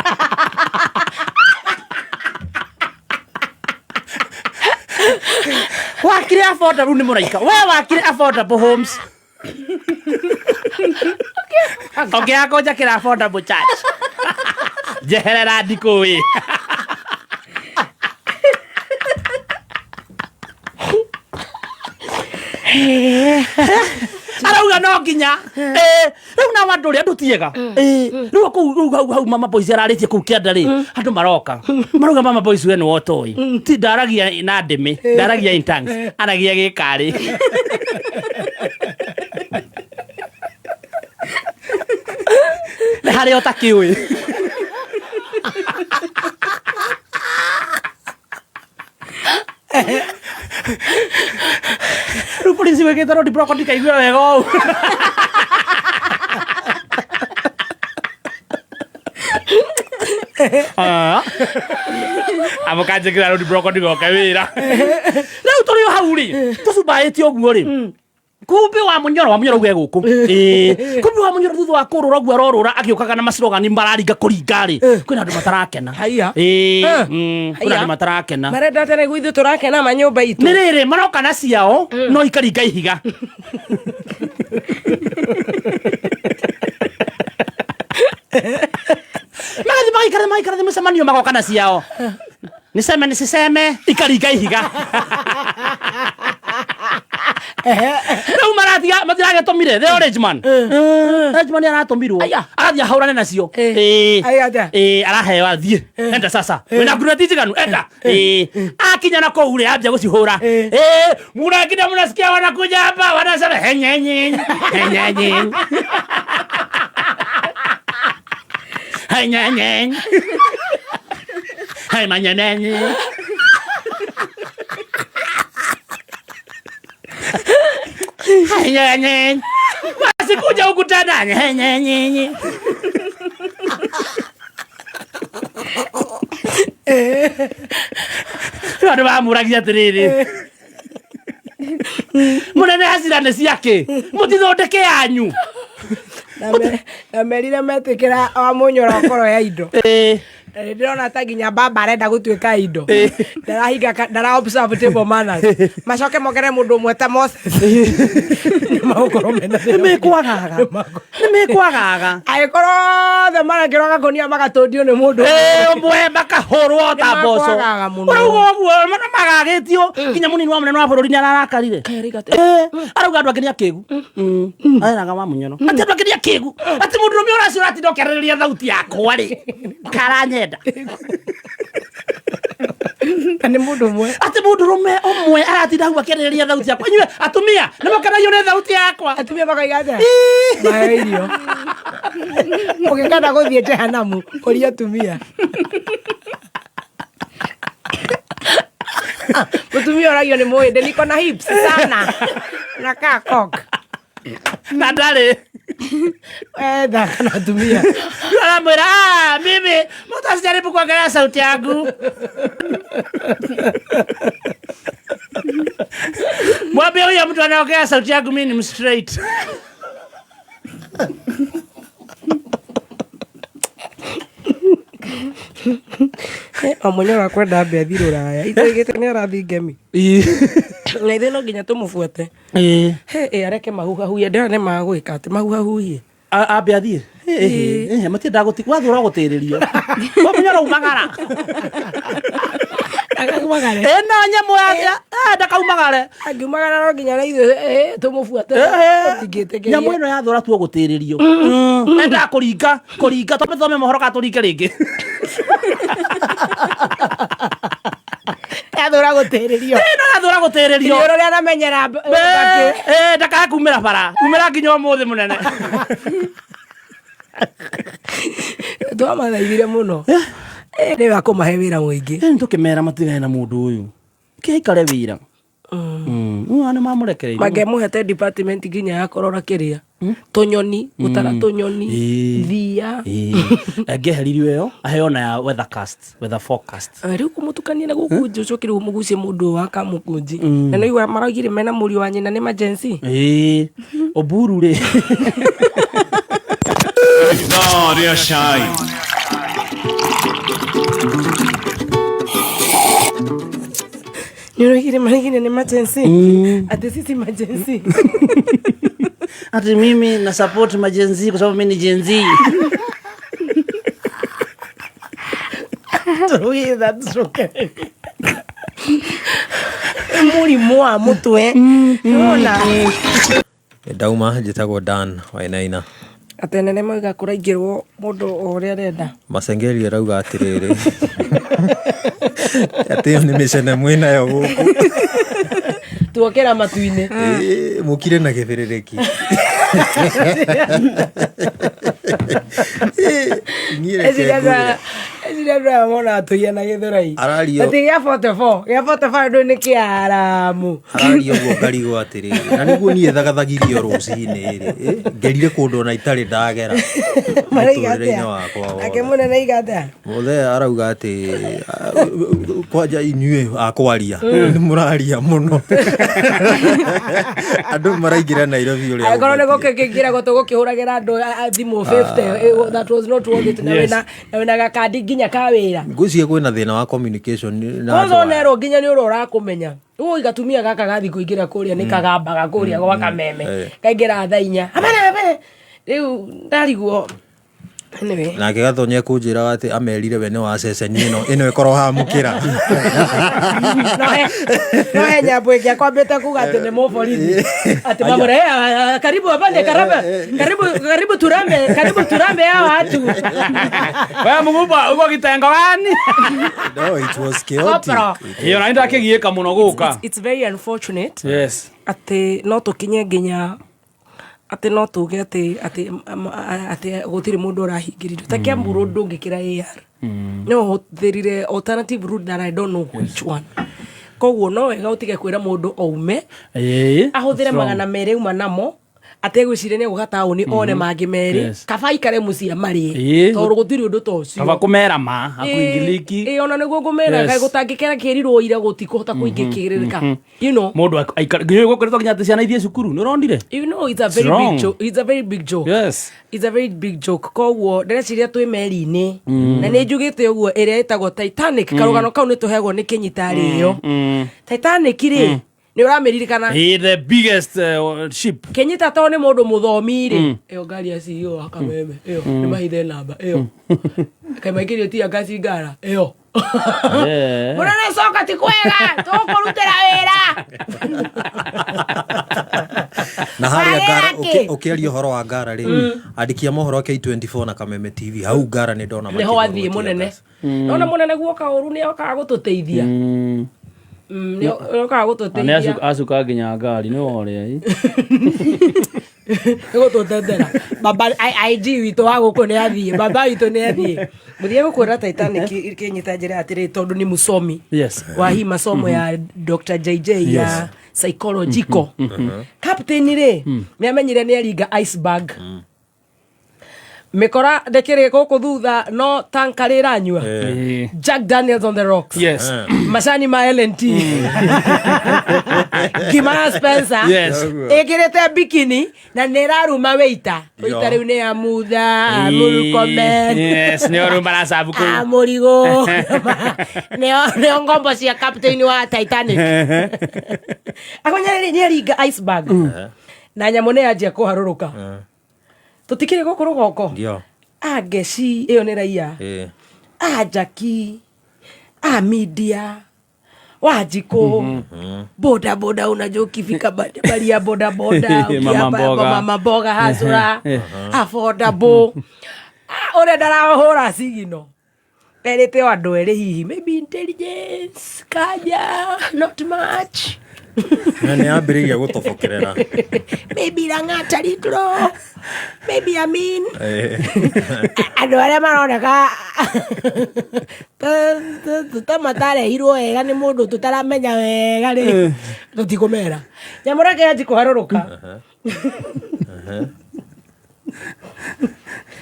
Wakire affordable nĩ mũraika we, wakire affordable homes, ũngĩaga kũnjakĩra affordable church, njeherera, ndikũĩ. Arauga no nginya. Rĩu nao andũ rĩ, andũ tiega. Rĩu kũu, rĩu hau mama boys ararĩtie kũu kĩanda rĩ, andũ maroka marauga, mama boys we nĩ wotoĩ, ti ndaragia na ndĩmĩ, ndaragia in tongues, aragia gĩkarĩ. Nĩ harĩa ũtakĩũĩ. Rĩu polisi wĩkĩte road block, ndikaigua wega ũũ. Ah. Amũkanjĩkĩra road block ndigoke wĩra. Rĩu tũrĩ o hau rĩ, tũcumbaĩte ũguo rĩ, kumbe wa munyoro, wa munyoro uge gũkũ. Ĩĩ, kumbe wa munyoro thutha wa kũrũra ũguo arorũra agĩũkaga na macirogani mararinga kũringa rĩ, kwĩna andũ matarakena. Haiya. Ĩĩ, Eh. kwĩna andũ matarakena. Marenda atĩ nĩguo ithuĩ tũrakena manyũmba itũ. Nĩ rĩrĩ maroka na ciao no ikaringa ihiga. Magathi magaikara magaikara thĩ mũcemanio, magoka na ciao, niseme nisiseme, ikaringa ihiga. Rĩu maratiga matiragĩtũmire the orange man. Orange man aratũmirwo. Aya. Agathiĩ ahũrane nacio. Eh. Ĩĩ. Aya atĩa? Ĩĩ, araheo athiĩ, enda sasa wĩna ngureti njiganu, enda. Ĩĩ, akinya na kũu rĩ, ambia gũcihũra. Ĩĩ, munakina mnasikia wanakuja hapa wanasema henyenye henyenye henyenye hemanyenenye henyenye, wasikuja huku tena henyenye. Rĩu andũ mamũragia atĩrĩrĩ, mũnene, hacira nĩ ciake, mũtithondeke yanyu. Na merire metĩkĩra Wamunyoro ũkorwo ya indo. Ĩĩ. Na nĩ ndĩrona ta nginya baba arenda gũtuĩka indo. Ndarahinga ndara observe table manners. Macoke mongere mũndũ ũmwe ta Moses. Nĩ magũkorwo mena thĩna. Nĩmekwagaga. Nĩmekwagaga. Angĩkorwo othe marekĩrwo gakũnia magatũndio nĩ mũndũ. Ĩĩ, ũmwe makahũrwo ta mboco. Nĩmakwagaga mũno. Ũrauga ũguo magagĩtio nginya mũnini wa mũnene wa bũrũri nĩararakarire. Ĩĩ, arauga andũ angĩ nĩ akĩgu. Areraga wa Munyoro. Atĩ andũ angĩ nĩ akĩgu. Atĩ mũndũrũme ũracio ũratinda ũkĩarĩrĩria thauti yakwa rĩ. Karanyenda. Na nĩ mũndũ ũmwe. Atĩ mũndũrũme ũmwe aratinda hau akĩarĩrĩria thauti yakwa. Inyuĩ atumia nĩmũkenagio nĩ thauti yakwa. Atumia makoiga atĩa? Maheo irio. Ũngĩkenda gũthiĩ Jehanamu, ũria atumia. Mũtumia ũragio nĩ mũhĩndĩ niko na hips sana. Na kaa cock. Na ndarĩ. Etha kana atumia. Aramwĩra, "Ah, mimi mtu asijaribu kuangalia sauti yangu." Mwambie huyo mtu anaongea sauti yangu mimi ni mstraight. Wamunyoro akwenda ambe athiĩ rũraya. Itũigĩte nĩ arathiĩ ngemi. Na ithuĩ no nginya tũmũbuate. He, ĩ areke mahuhahuhie ndĩrona nĩ magwĩka atĩ mahuhahuhie. Ambe athiĩ. Matiendaga gũti wathũra gũtĩrĩrio. Wamunyoro umagara. Akaumagare. Ĩno nyamũ ya ndakaumagare. Angiumagara no nginya na ithuĩ tũmũbuate. Tũtingĩtĩkĩria. Nyamũ ĩno yathũra tuo gũtĩrĩrio. Endaga kũringa kũringa twambe thome mohoro kana tũringe rĩngĩ. Yathũra gũtĩrĩrio. Ĩno yathũra gũtĩrĩrio. Iriũrũ rĩa namenyera mbakĩ. Ndakae kumĩra bara. Umĩra nginya ũmũthĩ mũnene. Twamathaithire mũno. Nĩ wa kũmahe wĩra mũingĩ. Rĩu tũkĩmera matigane na mũndũ ũyũ. Kĩaikare wĩra. Nĩ mamũrekereirie. Mangĩamũhete department nginya ya kũrora kĩrĩa. Tũnyoni, gũtara tũnyoni, thia. Angĩeheririo ĩyo aheo na ya weathercast, weather forecast. Rĩu kũmũtukania na gũkũ nja ũcoke rĩu ũmũgucie mũndũ ũyũ wa Kamũkũnji. Na nĩ ũigua maraugire mena mũriũ wa nyina nĩ majensi. Ĩĩ. Oburu rĩ. Ithaa rĩa cai. Nĩ ũraugire maraugire nĩ majensi. Atĩ sisi majensi. Ati mimi na support majenzi kwa sababu mimi ni Gen Z. Tũgĩtha tũcoke. Mũrimũ wa mũtwe. Nĩwona? Ndauma njĩtagwo Dan Wainaina. Atĩ anene mauga kũraingĩrwo mũndũ o ũrĩa arenda. Masengeri arauga atĩrĩrĩ atĩ ĩyo nĩ mĩcene mwĩnayo gũkũ. Tuokĩra matu-inĩ. Ĩĩ, mũkire na gĩbĩrĩrĩki. Niĩ reke ngwĩre. Eciria andũ aya monaga tũiya na gĩthũrai. Arario. Atĩ gĩa 44, gĩa 44 ndũĩ nĩ kĩaramu. Araria ũguo ngarigwo atĩrĩrĩ na nĩguo niĩ thagathagirio rũcinĩ rĩ ngerire kũndũ ona itarĩ ndagera Maraiga mũtũrĩre-inĩ atĩa? wakwa Nake wothe. mũnene aiga atĩa? Mũthee arauga atĩ kwanja inyuĩ akwaria nĩ mũraria mũno. Andũ maraingĩra Nairobi ũrĩa Angĩkorwo nĩ gũbatiĩ. gũkĩingĩra tũgũkĩhũragĩra andũ thimũ 50, that was not worth it. Na wĩna gakandi nginya ka wĩra. Ngwĩciria kwĩna thĩna wa communication na Kwanza andũ aya. onerwo nginya nĩ ũrĩa ũrakũmenya. Rĩu gatumia gaka gathi kũingĩra kũrĩa nĩ kagambaga kũrĩa gwa kameme. Kaingĩra thaa inya. Hapana, hapana. Rĩu ndarigwo. Anyway. Nake Gathonye kũnjĩraga atĩ amerire we nĩ wa ceceni ĩno ĩno ĩkorwo hamũkĩra. No he nyambo ĩngĩ akwambĩte kuga atĩ nĩ mũborithi. Atĩ mamũre, karibu apande karaba. Karibu karibu turambe, karibu turambe hao watu. Wewe mgubwa uko kitengo gani? No, it was chaotic. Kopro. Iyo na ndakĩgiĩka mũno gũka. It's very unfortunate. Yes. Atĩ no tũkinye nginya atĩ no tuge atĩ atĩ atĩ gũtirĩ mũndũ ũrahingĩrĩrio ta Kiambu Road ndũngĩkĩra AR no ũhũthĩrire alternative route that I don't know which one. Koguo no wega ũtige kwĩra mũndũ aume Ĩĩ. ahũthĩre 200 uma namo Ategwĩciria nĩ egũka taũni one mangĩ merĩ. Kaba aikare mũciĩ amarĩe. Tondũ gũtirĩ ũndũ ta ũcio. Kaba kũmera ma akuingiliki. Ĩ, ona nĩguo ngũmera. Kaĩ gũtangĩkera kĩrirwo ira gũtikũhota kũingĩkĩrĩrĩka, you know. Mũndũ gũkoretwo nginya atĩ ciana ithiĩ cukuru nĩ ũronire. You know, it's a very wrong. big joke. It's a very big joke. It's a very big joke. Koguo ndĩreciria twĩ meri-inĩ na nĩ njugĩte ũguo ĩrĩa ĩtagwo Titanic. Karũgano kau nĩ tũheagwo nĩ kĩnyita rĩo. Titanic rĩ, nĩ ũramĩririkana? He the biggest ship. Kĩnyita to nĩ mũndũ mũthomi rĩ, ĩyo ngari ya CEO wa Kameme ĩyo nĩ mahithe namba ĩyo kaĩ tia ngasi ngara ĩyo. Mũnene coka ti kwega tũkũrutĩra wĩra. Na harĩa Wagĩra ngara kĩ? ũkĩaria ũhoro wa ngara rĩ, andĩki a mohoro a K24 na Kameme TV hau ngara nĩ ndona nĩho makĩhũrwo athiĩ tear mũnene. gas. Nona mũnene guoka ũru nĩ okaga gũtũteithia. Nĩ okaga Na nĩ gũtũteithia. Acuka nginya ngari nĩ worĩa. Nĩ gũtũtetera baba. IG witũ wa gũkũ nĩ athiĩ, baba witũ nĩ athiĩ mũthiĩ gũkwĩra Titanic kĩnyita njĩra atĩrĩ tondũ nĩ mũsomi wa hii masomo ya Dr. JJ ya psychological. Captain rĩ, nĩ amenyire nĩ aringa iceberg, mĩkora ndĩkĩrĩ gũkũ thutha no tanka rĩranyua Jack Daniels on the rocks, macani ma L&T, ngima ya Spencer ĩkĩrĩte bikini na nĩ ĩraruma wĩita wĩita rĩu nĩ ya mutha Murkomen. Yes, nĩ ũrũ maracabu kũu. Amũrigo nĩo ngombo cia captain wa Titanic. Akonya nĩ aringa iceberg na nyamũ nĩ yanjia kũharũrũka. Tũtikĩrĩ gũkũ rũgongo. Ndio. Angeci ĩyo nĩ raia. Anjaki a media Wanjikũ boda boda, unajua ukifika baria boda boda Mama ukiapa- mboga. mama mboga hasura affordable. Ah, ũrĩa ndarahũra sigino erĩte o andũ erĩ hihi maybe intelligence kanya not much. Na nĩ yambĩrĩria gũtobokerera. Maybe Lang'ata little, maybe Amin. Andũ arĩa maroneka ta matarehirwo wega nĩ mũndũ tũtaramenya wega rĩ, tũtikũmera. Nyamũ reke yanji kũharũrũka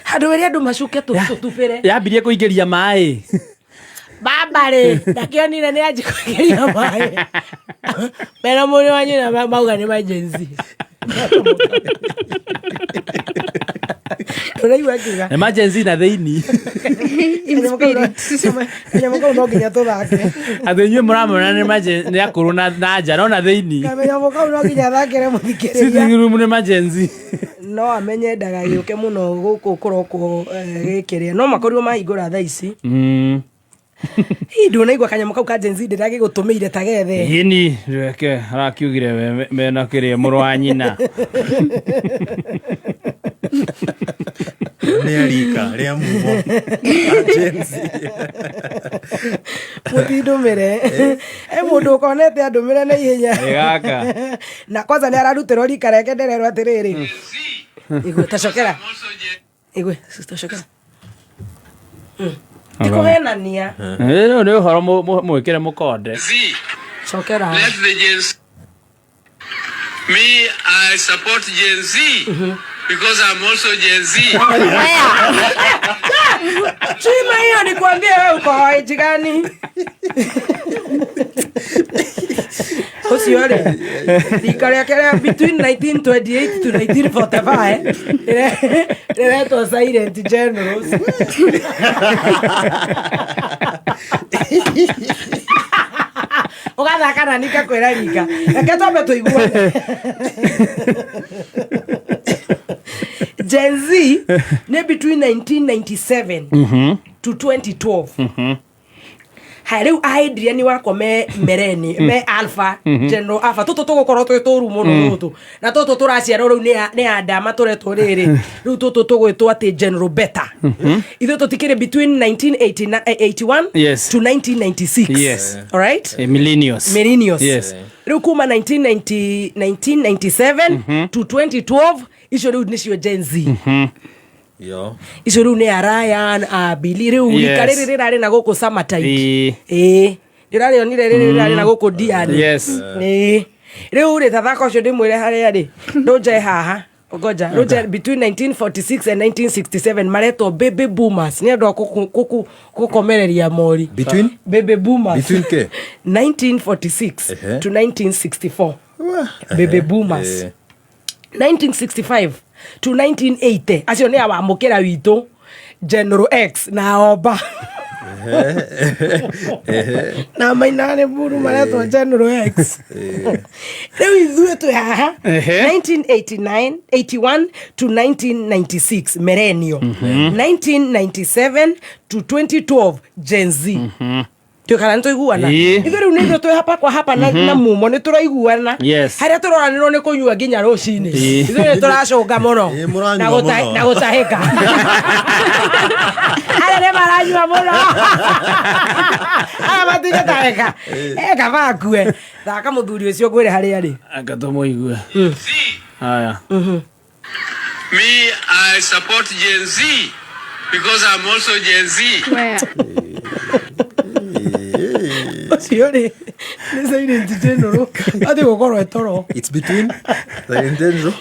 handũ ĩrĩa andũ macuke tũtubĩre. Yambirie kũingĩria maĩ. Baba rĩ, ndakĩonire nĩ anji kũingĩria maĩ mena mũrĩ wa nyina mauga nĩ emergency. Ũraigua akiuga Emergency na thĩini. In spirit. Kanyamũ kau no nginya tũthake. Atĩ inyuĩ mũramona nĩ emergency nĩ akũrũ na nja no na thĩini. Kanyamũ kau no nginya athakĩre mũthikĩrĩria. Sitting room nĩ emergency. No amenye ndagagĩũke mũno gũkũ kũrokwo gĩkĩrĩa no makorirwo mahingũra thaa ici. Hihi ndũnaigua kanyamũ kau ka Gen Z ndĩragĩgũtũmĩire ta gethe? Ĩni reke arakiugire mena kĩrĩa mũrũ wa nyina. Nĩ arika rĩa mumo. Gen Z. Mũtindũmĩre e mũndũ ũkonete andũmĩre na ihenya. Ĩ gaka. Na kwanza nĩ ararutĩrwo rika reke ndererwo atĩrĩrĩ, igwe tacokera, igwe tacokera ti kũhenania. Rĩu nĩ ũhoro mwĩkĩre mũkonde. Z. Cokera. Let the Gen Z. Me, I support Gen Z because I'm also Gen Z. Chima hiyo nikwambie wewe uko age gani? Ũcio rĩ, rika rĩake rĩa between 1928 to 1945 rĩretwo silent generals. Ũgathaka na nika kwĩra rika reke twambe tũiguane. Gen Z nĩ between 1997 to 2012. Haya, rĩu Adrian wakwa me mereni me alpha, general alpha, tũtũ tũgũkorwo twĩ tũru mũno tũtũ na tũtũ tũraciarwo rĩu nĩ andama tũretwo rĩrĩ rĩu tũtũ tũgwĩtwo atĩ general beta. Ithuĩ tũtikĩrĩ between 1981 to 1996. Alright. Millennials. Millennials. Rĩu kuma 1990 1997 to 2012, icio rĩu nĩcio Gen Z. Yo. Icio rĩu nĩ a Ryan a Billy rĩu. Rika rĩrĩ rĩrarĩ na gũkũ Summertide. Ĩĩ, ndĩrarĩonire rĩrĩ rĩrarĩ na gũkũ Diani. Ĩĩ, rĩu rĩ tathaka ũcio ndĩmwĩre harĩa rĩ ndũnjae haha. Ngoja, rĩu between 1946 and 1967 maretwo baby boomers, nĩ andũ a gũkomereria mori. Between? Baby boomers. Between ke? 1946 to 1964, baby boomers. 1965 to 1980, acio nĩ awamũkĩra witũ General X na Oba na Mainarĩ Mburu, maretwo General X. Rĩu ithuĩ twĩ haha, 1989 81 to 1996 millennial, 1997 to 2012 Gen Z. Twikara nä tåiguana. Ithuĩ rĩu nĩ ithuĩ twĩ hapa kwa hapa na mumo nĩ tũraiguana. Harĩa tũroranĩrwo nĩ kũnyua nginya rũcinĩ. Ithuĩ nĩ tũracũnga mũno. Ĩĩ, mũranyua Na mũno. na gũtahĩka, arĩa nĩ maranyua mũno, aya matigũtahĩka. Kaba akue. Thaka mũthuri ũcio ngwĩre harĩa arĩ. Anga tũmũigue. Z. Haya. Me, I support Gen Z because I'm also Gen Z. Where? Ũcio rĩ nĩ silent general, atĩ gũkorwo etoro. It's between the general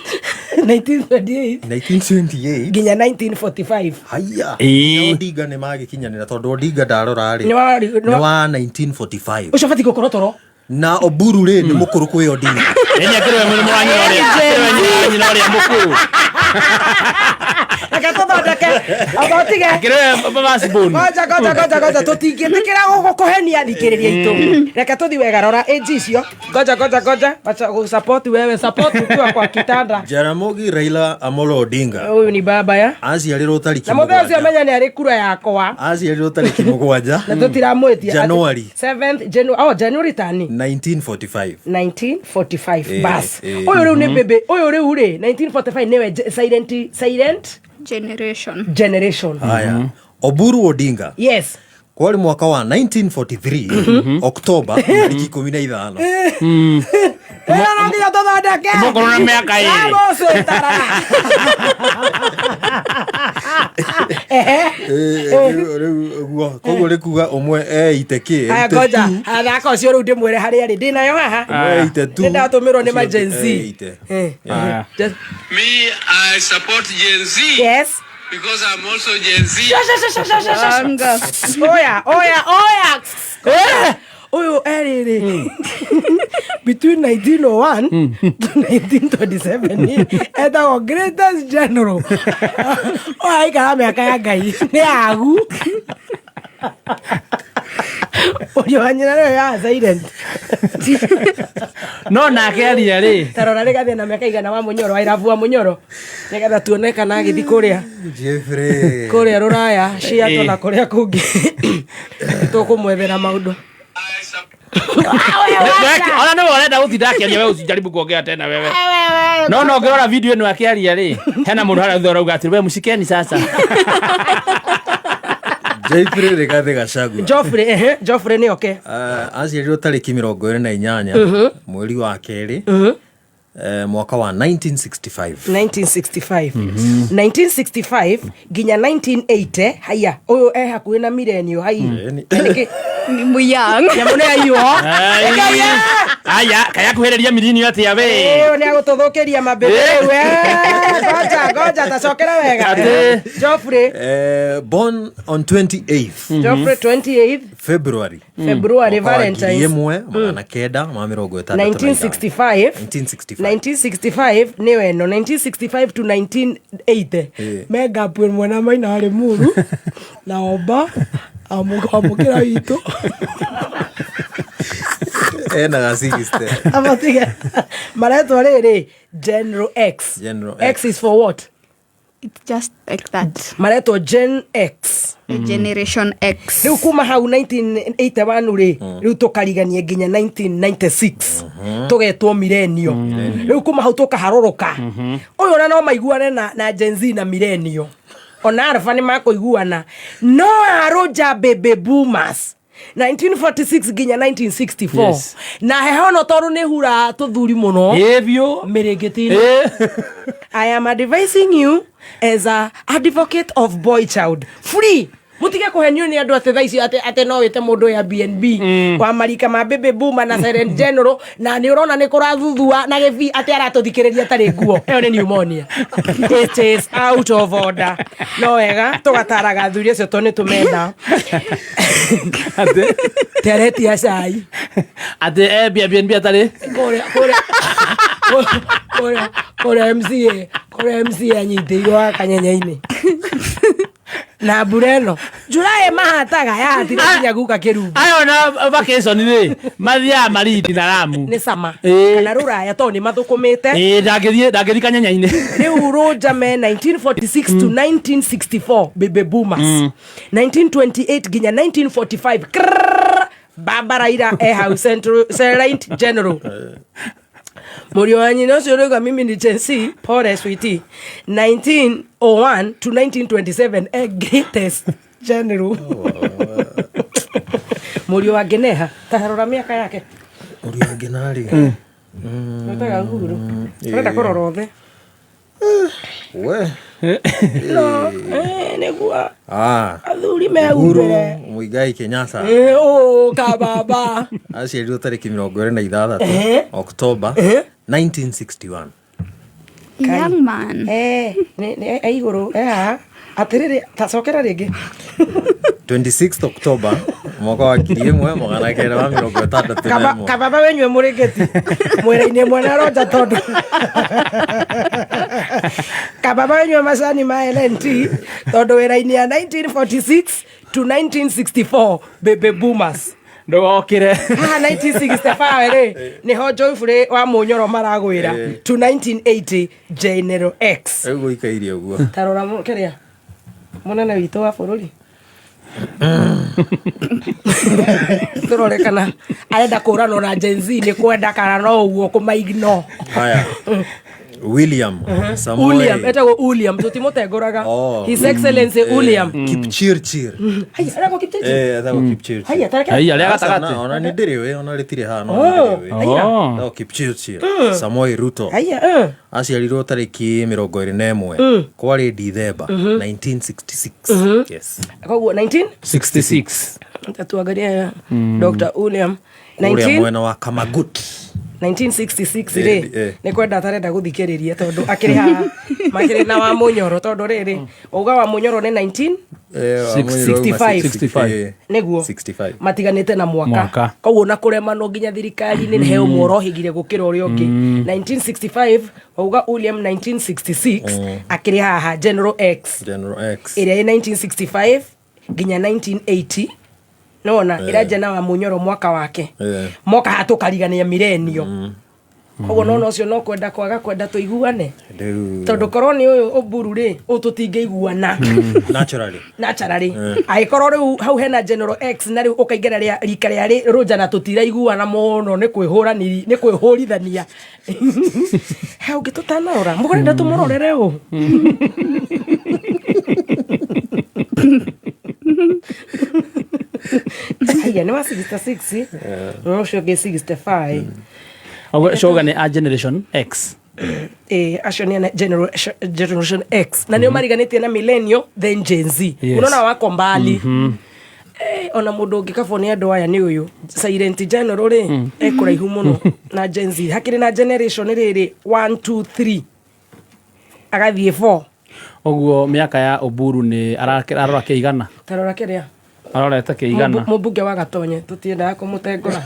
1928 1928 nginya 1945. Haya. Ĩĩ. Na Odinga nĩ magĩkinyanĩra, tondũ Odinga ndarora rĩ Nĩ wa- nĩ wa 1945. Ũcio batiĩ gũkorwo toro. Na Oburu rĩ nĩ mũkũrũ kwĩ Odinga. Ĩni akĩrĩ we mũrĩ wa nyina ũrĩa, akĩrĩ we nyina ũrĩa mũkũrũ. Reke tũthondeke ogotige. Akĩrĩ we mama spoon. Ngoja, ngoja, ngoja, ngoja, tũtingĩtĩkĩra gũkũhenia thikĩrĩria itũ. Reke tũthi wega, rora age icio. Ngoja, ngoja, ngoja, wacha gũsupport wewe, support ukiwa kwa kitanda. Jaramogi Raila Amolo Odinga Ũyũ ni baba ya aciarirwo tariki na mũthenya ũcio mũgwanja. menya nĩ arĩ kura yakwa. Aciarirwo tariki 7 Na tũtiramwĩtia. January. 7th January, oh, January tani. 1945. 1945. Bas. Ũyũ rĩu nĩ bebe ũyũ rĩu rĩ 1945 nĩwe silent Generation. generation. Haya, Oburu Odinga kwarĩ mwaka wa 1943 Oktoba tariki 15. Ĩno no nginya tũthondeke. Mũkũrũ na mĩaka 2. Ramũcĩtara. Ehe. Rĩu ũguo koguo rĩ kuga ũmwe eite kĩ? Aya, Eite ngoja. two. Aya, thaka ũcio rĩu ndĩmwĩre harĩa arĩ, ndĩnayo haha. Ũmwe eite two, Nĩ ndatũmĩrwo nĩ ũcio ma ũngĩ Gen Z. eite. Haya. Me, I support Gen Z because I'm also Gen Z. Anga. Oya, oya, oya. Ũyũ erĩrĩ between 1901 to 1927 etagwo greatest general. Oya aikara mĩaka ya Ngai nĩ agu ũrĩa wa nyina nĩyo ya silent. No nake aria rĩ. Tarora rĩgathĩ na mĩaka 100 wa Mũnyoro wa irabu wa Mũnyoro, nĩgetha tuone kana agĩthi kũrĩa Jeffrey. kũrĩa rũraya ciatwo Ĩĩ. na kũrĩa kũngĩ tũkũmwethera maũndũ. I support Ona nĩwe ũrenda gũtinda akĩaria, we usijaribu kuongea tena wewe. No ngĩrora video ĩno akĩaria rĩ, hena mũndũ harĩa thutha ũrauga atĩrĩ, we mshikeni sasa. Jeffrey Rigathi Gachagua. Joffrey, ehe, Joffrey nĩ oke. Aciarirwo tariki 28 mweri wa kerĩ mwaka wa 1965. 1965, 1965 nginya 1980. Haya, ũyũ e hakuhĩ na milenio hai. Nĩkĩ? Ni muyang. Nyamũ nĩ aiywo. Aya, kaya kuhĩrĩria mirinio atĩa we? Ĩyo nĩ agũtũthũkĩria mambĩrĩ rĩu. Ngoja, ngoja, tacokera wega. Atĩ. Joffrey. Born on 28th Joffrey 28th February February, mwaka wa ngiri Valentines. 1965. 1965. 1965. 1965 nĩyo ĩno, 1965 to 1980. Megapu ĩmwe na Maina arĩ muru na Oba amũkĩra witũ. Ena ga 60. Amatige maretwo rĩrĩ General X. General X is for what? It's just like that. Maretwo Gen X. Generation X. Rĩu kuma hau 1981 rĩ, rĩu tũkarigania nginya 1996 tũgetwo milenio. Rĩu kuma hau tũkaharũrũka. Ũyũ ona no maiguane na Gen Z na milenio, ona alpha nĩ makũiguana, no arũnja baby boomers 1946 nginya 1964. Na heho no tondũ nĩ hura tũthuri mũno. Ĩ biũ. Mĩrĩngĩti-inĩ. Ĩ. I am advising you as a advocate of boy child free. Mutige kuhenio ni andu ati thaa ici ati no wite mundu ya BNB wa marika ma baby boomer na silent general na ni urona ni kurathuthua na gibi ati aratuthikiriria tari nguo iyo ni pneumonia. It is out of order. No wega tugataraga athuri acio to ni tumenda Atĩ teretia cai atĩ Airbnb atarĩ kũrĩa kũrĩa kũrĩa kũrĩa MCA kũrĩa MCA anyitĩirwo wa kanyenye-inĩ na mbura ĩno July mahataga yahatire nginya guka kĩrumbu. Ayo na vacation rĩ, mathiaga Malindi na Lamu. Nĩ sama. Ĩĩ. Kana rũraya tondũ nĩ mathũkũmĩte. Ĩĩ, ndangĩthiĩ kanyenye-inĩ. Rĩu rũnja me 1946 to 1964 baby boomers, 1928 nginya 1945 krrrr, Baba Raila e hau Central Sergeant General. Mũriũ wa nyina ũcio ũrauga mimi ni Gen Z, pole sweetie. 1901 to 1927 e greatest general. Mũriũ wa Ngeneha tarora mĩaka yake. Ũrĩa ũngĩ narĩ. Wĩtaga Uhuru ũrenda kũrora othe. We. No nĩguo Ah. athuri Uhuru mehumbĩre. Muigai Kenyatta. Kababa. Aciarirwo tarĩki 26 Oktoba 1961. Young man. Nĩ e igũrũ e haha atĩrĩrĩ tacokera rĩngĩ. 26 October mwaka wa 1961. Kababa wenyue mũrĩngĩti mwĩra-inĩ mwena ronja tondũ kababa wenyue macani ma LNT tondũ wĩra-inĩ ya 1946 to 1964 baby boomers. Ndũgokĩre. Haha 1965 rĩ nĩho Joyfrey wa Mũnyoro maragwĩra to 1980 General X. Rĩu gũikaire ũguo. Tarora kĩrĩa mũnene witũ wa bũrũri tũrore kana arenda kũranwo na Gen Z nĩ kwenda kana no ũguo kũmaigno. Haya. William Samoei. William etagwo William tũtimũtengũraga. Oh. His Excellency William. Kipchirchir. Haya aragwo Kipchirchir. Etagwo Kipchirchir. Haya tareke. Haiya, rĩa Aca, gatagatĩ. ona nĩ ndĩrĩũĩ, ona rĩtirĩ haha no Oh. nĩ ndĩrĩũĩ. Haiya. Oh. Etagwo Kipchirchir Samoei Ruto. Haya Aciarirwo tarĩki 21 kwarĩ Dithemba 1966. Yes. Koguo 19 66. tatuangaria Dr. William Kũrĩa 19 mwena wa Kamagut. 1966 rĩ nĩ kwenda atarenda gũthikĩrĩria tondũ akĩrĩ haha makĩrĩ na wa Mũnyoro tondũ rĩrĩ wauga wa Mũnyoro nĩ 19 Wa Mũnyoro auma 65. 65. Nĩguo 65. matiganĩte na mwaka Mwaka. Koguo na kũremanwo nginya thirikari-inĩ he ũmwe ũrohĩgire gũkĩra ũrĩa ũngĩ. 1965 wauga William 1966 akĩrĩ haha General X. General X. Ĩrĩa ĩ 1965 nginya 1980 nona ĩranjia na wa Mũnyoro mwaka wake. Moka haha tũkarigania mirenio koguo nona ũcio no kwenda kwaga kwenda tũiguane. Rĩu Tondũ korwo nĩ ũyũ Ũmburu rĩ ũyũ tũtingĩiguana. Naturally. Naturally angĩkorwo rĩu hau hena General X na rĩu ũkaingĩra rĩa rika rĩa rũnja na tũtiraiguana mũno nĩ kwĩhũrani nĩ kwĩhũrithania he ũngĩ tũtanarora mũkũrenda tũmũrorere ũ. Haiya nĩ wa 66 na ũcio ũngĩ 65. Ũguo coga nĩ a Generation X. Acio nĩ generation X na nĩo mariganĩtie na millennial then Gen Z. Yes. Unaona wako mbali. Ona mũndũ ũngĩ kabwo nĩ andũ aya nĩ ũyũ silent general rĩ e kũraihu mũno na Gen Z hakĩrĩ na generation rĩrĩ 1 2 3 agathiĩ 4. Ũguo mĩaka ya Oburu nĩ arora kĩigana. Tarora kĩrĩa Arorete kĩigana. Mũmbunge wa Gatonye tũtiendaga kũmũtengũra.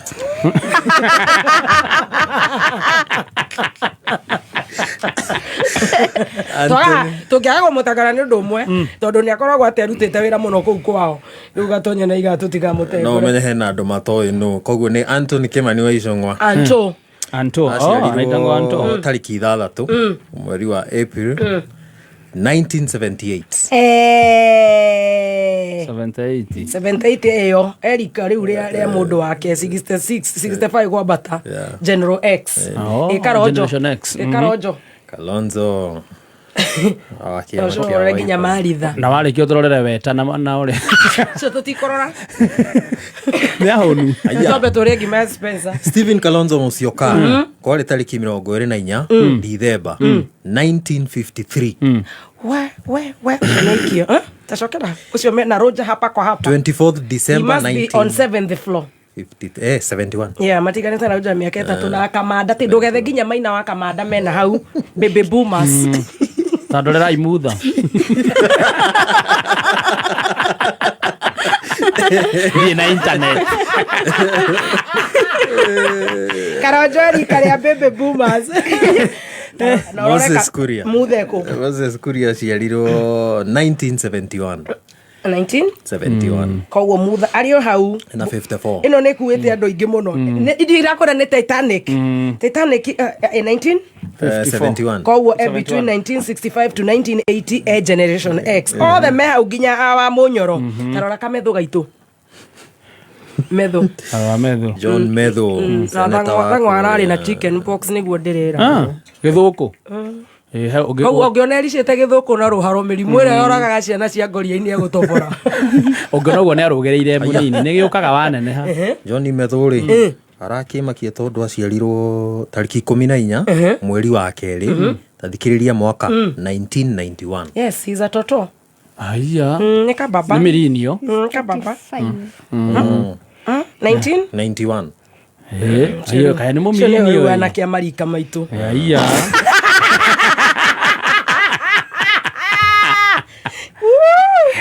Twaga tũngĩaga kũmũtengũra nĩ ũndũ ũmwe tondũ nĩ akoragwo aterutĩte wĩra mũno kũu kwao rĩu Gatonye na iga No tũtikamũtengũre. ũmenye hena andũ matoĩ nũ koguo nĩ Anthony Kimani wa Icũng'wa. Anto. Anto. Oh, anaitangwo Anto. Aciarirwo tarĩki 6 mweri wa April 1978. 78. 78 ĩyo erika rĩu rĩa mũndũ wake 66 65 kwambata. Yeah. General X. Oh, Ĩkaronjo. Generation X. Ĩkaronjo. Kalonzo wa kĩama Ũcio kĩa ũrore nginya Wiper. maritha. Na warĩkia ũtũrorere weta na ũrĩa Ũcio tũtikũrora. nĩ ahũnu. Twambe tũrĩe ngima ya Spencer. Stephen Kalonzo Musyoka kwarĩ tarĩki 24 Dithemba 1953. We we we ũcio nĩ aikio. Eh? Tacokera ũcio mena rũnja hapa kwa hapa. 24th He December must be on 7th floor. 1950 71. Yeah, matiganĩte na rũnja mĩaka 3 na Kamanda ti ndũgethe nginya maina wa Kamanda mena hau baby boomers. Ta ndorerai mutha. Thiĩ na internet. Karonjo rika rĩa baby boomers. Na ũrore Moses Kuria. Muthe kũ? Moses Kuria aciarirwo 1971. 19 71. Koguo mutha arĩ o hau. Na 54. Ĩno nĩ ĩkuĩte andũ aingĩ mũno. Ndirakora nĩ Titanic. Titanic 19 71. Koguo between 1965 to 1980 generation X othe me hau nginya awa mũnyoro. Tarora kametho gaitũ metho. Arora metho. John Metho. Na Senator wa thang'wa ararĩ na kũrĩa. chicken pox nĩguo ndĩrĩra. Ah, gĩthũkũ. Ĩ, he ũngĩ- Koguo ũngĩona ericĩte gĩthũkũ na rũharo mĩrimũ ĩrĩa yoragaga ciana cia ngoria-inĩ egũtobora. Ũngĩona ũguo nĩ arũgĩrĩire mũnini nĩ gĩũkaga waneneha. John Metho rĩ arakĩmakia tondũ aciarirwo tarĩki 14 mweri wa kerĩ tathikĩrĩria mwaka 1991. Yes, he's a toto. Aya. Nĩ kababa. Nĩ mĩrinio. Kababa. 5. 19 91. Ĩ, ayo kaĩ nĩ Ũcio nĩwe mũmirinio. rĩu anake a marika maitũ. Aya.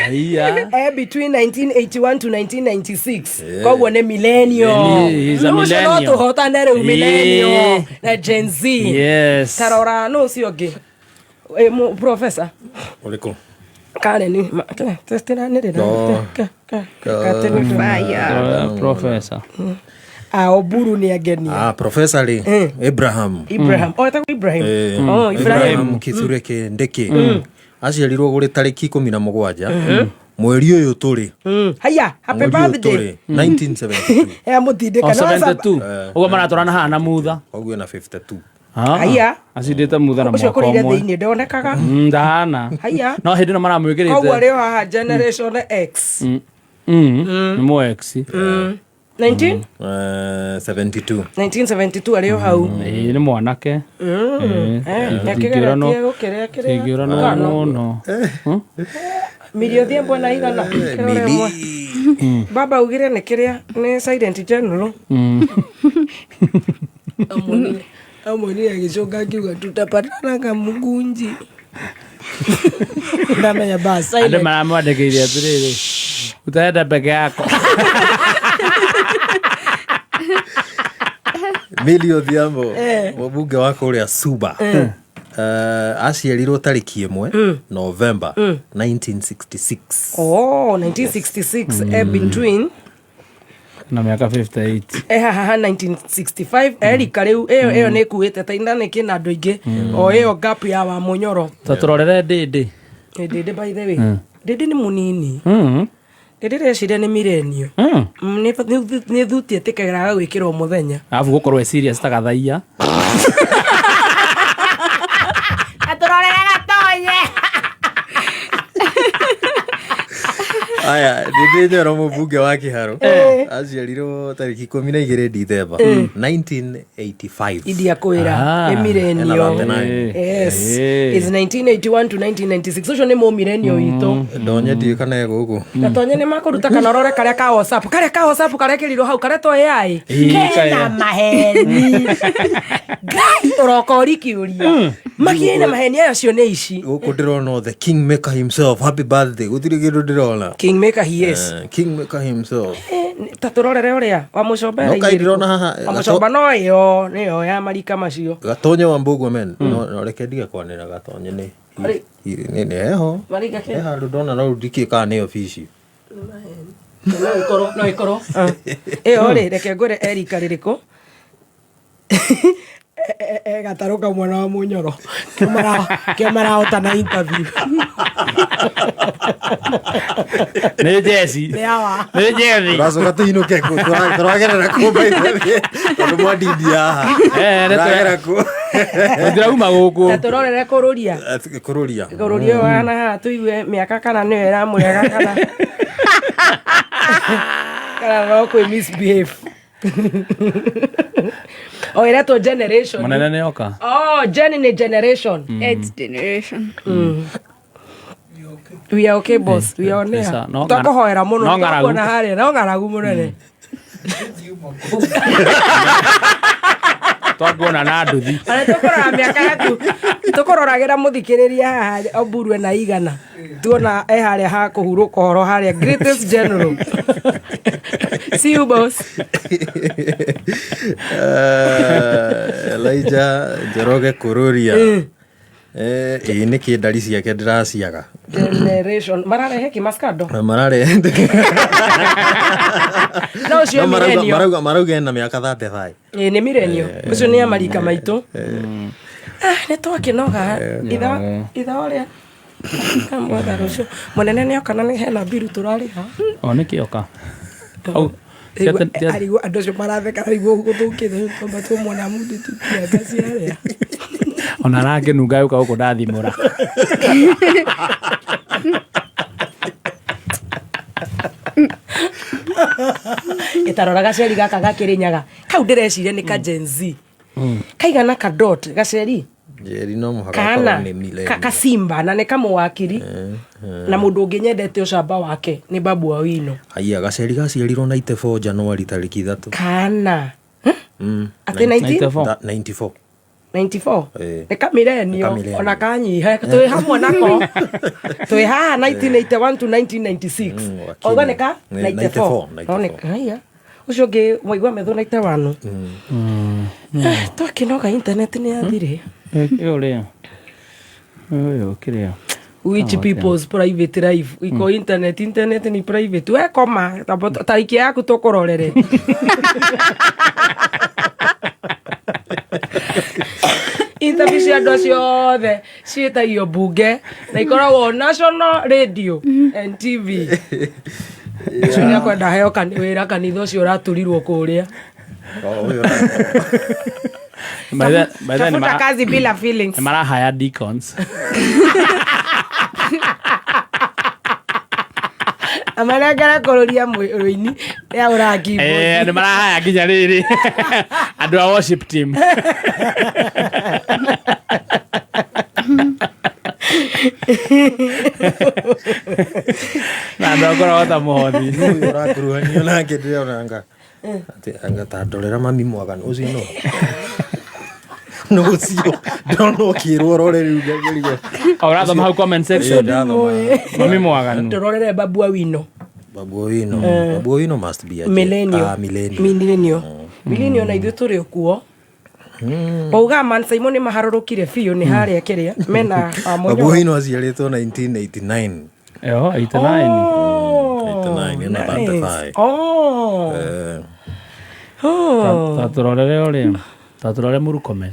Aya. Between 1981 to 1996 koguo nĩ millennial. He's a Rĩu ũcio no millennial. tũhotane rĩu millennial Yeah. na Gen Z. Yes. Tarora nũ ũcio ũngĩ. Professor Ũrĩkũ? Karen testiranĩrĩra. No. Fire. Professor. Oburu nĩ angenia. Ah, professor rĩ Abraham. Ibrahim. Oh, etagwo Ibrahim. Oh, Ibrahim. Abraham Kithure Kindiki aciarirwo gũrĩ tarĩki 17 mweri ũyũ tũrĩ. Haya, happy Mweri ũyũ birthday. tũrĩ 1972. Ya mũtindĩka. O 72. Ũguo maratwarana haha na mutha. Koguo ena 52. Haya. Acindĩte mutha na Ũcio mwaka ũkũrĩire ũmwe. thĩinĩ ndonekaga. Ndahana. Haya. No hĩndĩ ĩno Koguo maramwĩkĩrĩte. arĩ o haha generation X. Nĩ mũ X. 19 72. 1972 arĩ o hau. Ĩ, nĩ mwanake. Akĩgeretie gũkĩrĩa kĩrĩa. Tingĩũranwo Kano. mũno. Mirio Odhiambo na igana. Kĩrore ĩmwe. Baba ugire nĩ kĩrĩa nĩ silent general. Amonire agĩcoka akiuga tutapatana kamugunji. Ndamenya bas. Andũ maramwandĩkĩire atĩrĩrĩ, utaenda peke yako. Millie Odhiambo mũmbunge wa kũrĩa Suba. Aciarirwo tarĩki 1 November 1966. Oh, 1966 between Na mĩaka 58. haha 1965 erika rĩu ĩyo ĩyo nĩ ĩkuĩte Titanic ĩna andũ aingĩ o ĩyo gap ya wa mũnyoro. Ta tũrorere ndĩndĩ. Ndĩndĩ by the way ndĩndĩ nĩ mũnini. Ndĩndĩ reciria nĩ mirenio. Nĩ thuti ĩtĩkagĩraga gwĩkĩrwo mũthenya. Arabu gũkorwo e serious ta gathaia. Atũrorere gatonye. Aya, ndĩndĩ Nyoro mũmbunge wa Kĩharũ aciarirwo tarĩki 12 Dithemba 1985. India kwĩra Ah. nĩ mirenio. Ena 39. Yes. Is 1981 to 1996 ũcio nĩ mũmirenio witũ. Ndonye ndiũĩ kana e gũkũ. Gatonye nĩ makũruta kana ũrore karĩa ka WhatsApp karĩa ka WhatsApp karĩa kĩrirwo hau karetwo AI Ĩĩ, kena kaya. maheni ngai ũroka ũrikĩũria makiĩ na maheni aya cio nĩ ici. Gũkũ ndĩrona the kingmaker himself happy birthday gũtirĩ kĩndũ ndĩrona. Kingmaker he is. Kingmaker himself. Ta tũrorere ũrĩa wa mũcomba No kaĩ ndĩrona haha, wa mũcomba no ĩyo nĩyo ya marika macio. Gatonye wa Mbugua men no reke ndige kwanĩra Gatonye nĩ Marĩ- nĩ heho. Marika kĩ? He handũ ndona no ndikĩĩ kana nĩ obici. No ĩkorwo no ĩkorwo ĩyo rĩ reke ngwĩre erika rĩrĩkũ gatarũ ka mwana wa mũnyoro kĩo marahota na interview. Nĩ jeci. Nĩ awa. Nĩ jethi. Tũracoka tũinũke kũ tũragerera kũ by the way tondũ mwandindia haha. Eh, nĩ Tũragera kũ Tũtirauma gũkũ. Ta tũrorere kũrũria. Kũrũria. Kũrũria ũyũ wana haha tũigue mĩaka kana nĩyo ĩramũrega kana kana no kwĩ misbehave. O ĩretwo generation. Mũnene nĩ oka. Oh, gen nĩ generation. X generation. We are okay boss, we are on air. Esa, no Twakuhoera muno no ng'aragu. twakuona haria no ng'aragu munene. Twakuona na nduthi. Ona tũkũrora mĩaka yaku tũkũroragĩra mũthikĩrĩria haha Oburu na igana tuona e harĩa ha kũhurũka ũhoro harĩa greatest general. See you boss. Elijah Njoroge Kururia. Ĩĩ nĩ kĩ ndari ciake ndĩraciaga. Generation mararehe kĩ mascado Marare no ũcio No, marauga millennial. marauga ena mĩaka 35. Ĩĩ nĩ millennial ũcio nĩ amarika maitũ. Ah, nĩ twakĩnoga itha itha ũrĩa kamwetha rũciũ mũnene nĩoka na nĩ hena mbiru tũrarĩha. O nä kä oka. Au, Arigwo andũ acio maratheka arigwo gũthũkĩte twamba tuomona mũndũ tutianga ciarĩa. Ona arangä nunga yå ka gå kå ndathimå ra. Ĩtarora gaceri gaka gakĩrĩnyaga kau ndĩreciria nĩ ka Gen Z kaigana ka dot gaceri Njeri no mũhaka kana akorwo nĩ millennial. kasimba na nĩ kamũwakiri na mũndũ ũngĩ nyendete ũcamba wake nĩ Babu Owino. Haiya gaceri gaciarirwo 94 Januari tarĩki 3. Kana atĩ 19 94. 94. 94 Ĩĩ. nĩ kamilenio Nĩ kamillennial. ona kanyiha twĩ hamwe nako twĩ haha 1981 to 1996. Wakili. Auga nĩ ka Nĩ 94. 94. No nĩ haiya ũcio ũngĩ mwaigua metho 91. Twakĩnoga internet nĩ yathire. Ä å rä a å yå kä rä a. Which people's private life iko internet internet ni private we koma tariki yaku tũkũrorere. Interview cia andũ acio othe ciĩtagio mbunge na ikoragwo national radio and TV. Ũcio nĩ akwenda heo wĩra kanitha ũcio ũratũrirwo kũrĩa. Oh, ũyũ Tafuta kazi bila feelings. Nä marahaya deacons. Amanengere kũrũria rũini rĩa ũrangi. Nä marahaya nginya rä rä andå a worship team. Na andå akoragwo ta mũhothi. Ũyũ ũrakuruhanio nake ndĩrona anga atĩ anga ta ndorera mami mwaganu ũcio no no ũcio ndĩrona ũkĩrwo ũrore rĩu ngagĩrigwo. Ũrathoma hau comment section. Ĩĩ, ndathoma. Mami mwaganu. Tũrorere Babu Owino. Babu Owino. Babu Owino must be a Millennial. Ah, millennial. Millennial. Millennial na ithuĩ tũrĩ o kuo. Wauga man Simon nĩ maharũrũkire biũ nĩ harĩa kĩrĩa mena Babu Mũnyoro. Owino aciarĩtwo 1989. Yo, 89. Oh, 89, ena nice. 35. Oh. Eh, Oh. Tatũrorere ũrĩa tatũrore mũrukomen.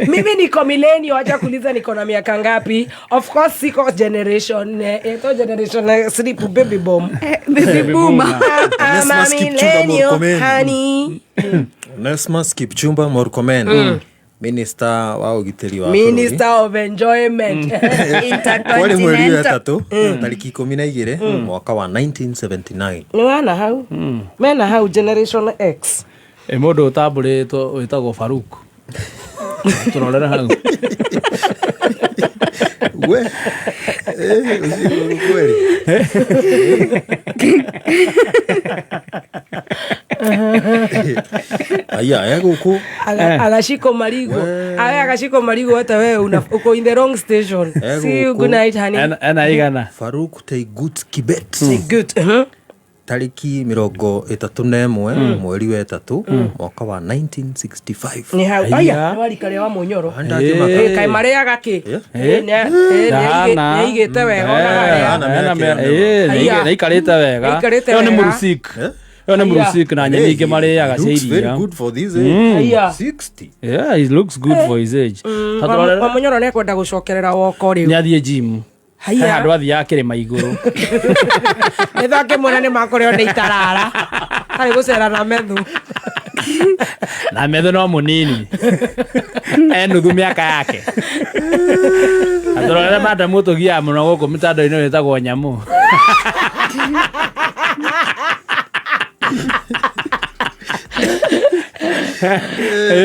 Mimi niko millennial, acha kuuliza niko na miaka ngapi. Of course siko generation to generation sleep baby bomb. Baby boomer. I'm a Onesmus Kipchumba millennial, Murkomen. honey. Onesmus Kipchumba Murkomen, Minister wa ũgitĩri wa bũrũri. Minister of enjoyment. Kwarĩ mweri wa Intercontinental. ĩtatũ tarĩki 12 mwaka wa 1979. Nĩ wana hau mena hau generation X. Ä må ndå å tambå rä two wä tagwo Faruk tå rorere hau. We ũcio nĩ kweli. Aya egũkũ Agashiko marigo aya agashiko marigo hata wewe una uko in the wrong station. Eh, See you, guku. good night honey. Ena igana. Faruk Teigut Kibet. Good. Tarĩki 31 mweri wa ĩtatũ mwaka wa 1965. Nĩ hau aya nĩ warika rĩa wa Mũnyoro. Ndakĩmaka. Kaĩ marĩaga kĩ? Eh. Nĩ aigĩte wega ona harĩa. Ndahana mĩaka ĩyo. Aya. Nä ikarä te wega. Nĩaikarĩte Ĩyo nä wega. må rucik ä yo nä må rucik na nyeni ingä marä aga cia Looks very iria. good for this age. Aya. 60. Yeah, he looks good for his age. Ta tũrorere- Wa Mũnyoro nĩ ekwenda gũcokerera woko rĩu. nĩ athiĩ gym. He Haiya. handå athiaga kä rä ma igå rå. Nĩ twakĩmwona nĩ makorio nĩ itarara arĩ gũcera na methu. Na metho no må nini e nuthu mä aka yake. Atårorere madamu tå giaga må no gå kå mä tandao-inä wä tagwo nyamå.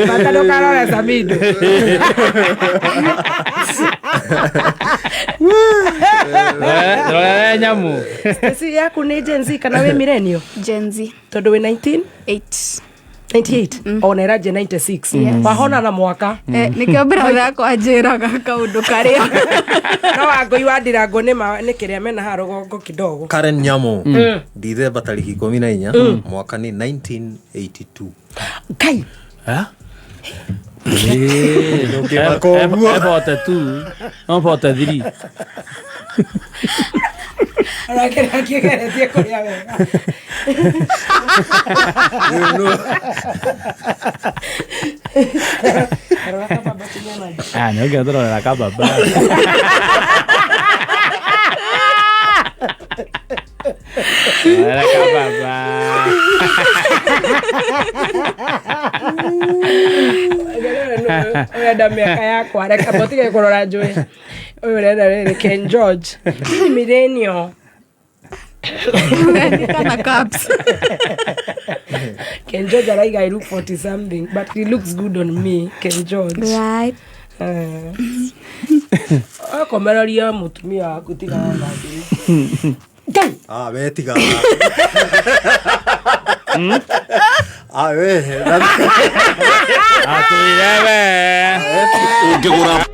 Bata ndũkarore Samido. Rorere nyamu. Stacy yaku nĩ Gen Z kana wĩ millennial? Gen Z. Tondũ wĩ 19 8. 98 ona ĩranjia 96. Yes. Wahona na mwaka. Eh, nĩkĩo brother yakwa anjĩraga kaũndũ karĩa. No Wangũi wa Ndirango nĩ ma nĩ kĩrĩa mena haha rũgongo kidogo. Karen Nyamu, Ndithemba tarĩki 14, mwaka nĩ 1982. Ngai. Ndũngĩmaka ũguo. E 42 no 43. Arakĩrĩa kĩgeretie kũrĩa wega. Rora kababa kinya maji. Ah, nĩ ũngĩ tũrorera kababa. Rorera kababa. Ũrenda mĩaka yakwa reka mũtige kũrora njũĩ ũyũ ũrenda rĩrĩ Ken George Ni millennial. Nĩ kana caps. Ken George araiga I look 40 something, but he looks good on me. Ken George. Right. Akomereria mũtumia waku tiga wathambiri. Ngai. Ah, we tiga. Ah, we. Atwire we. Ũngĩgũra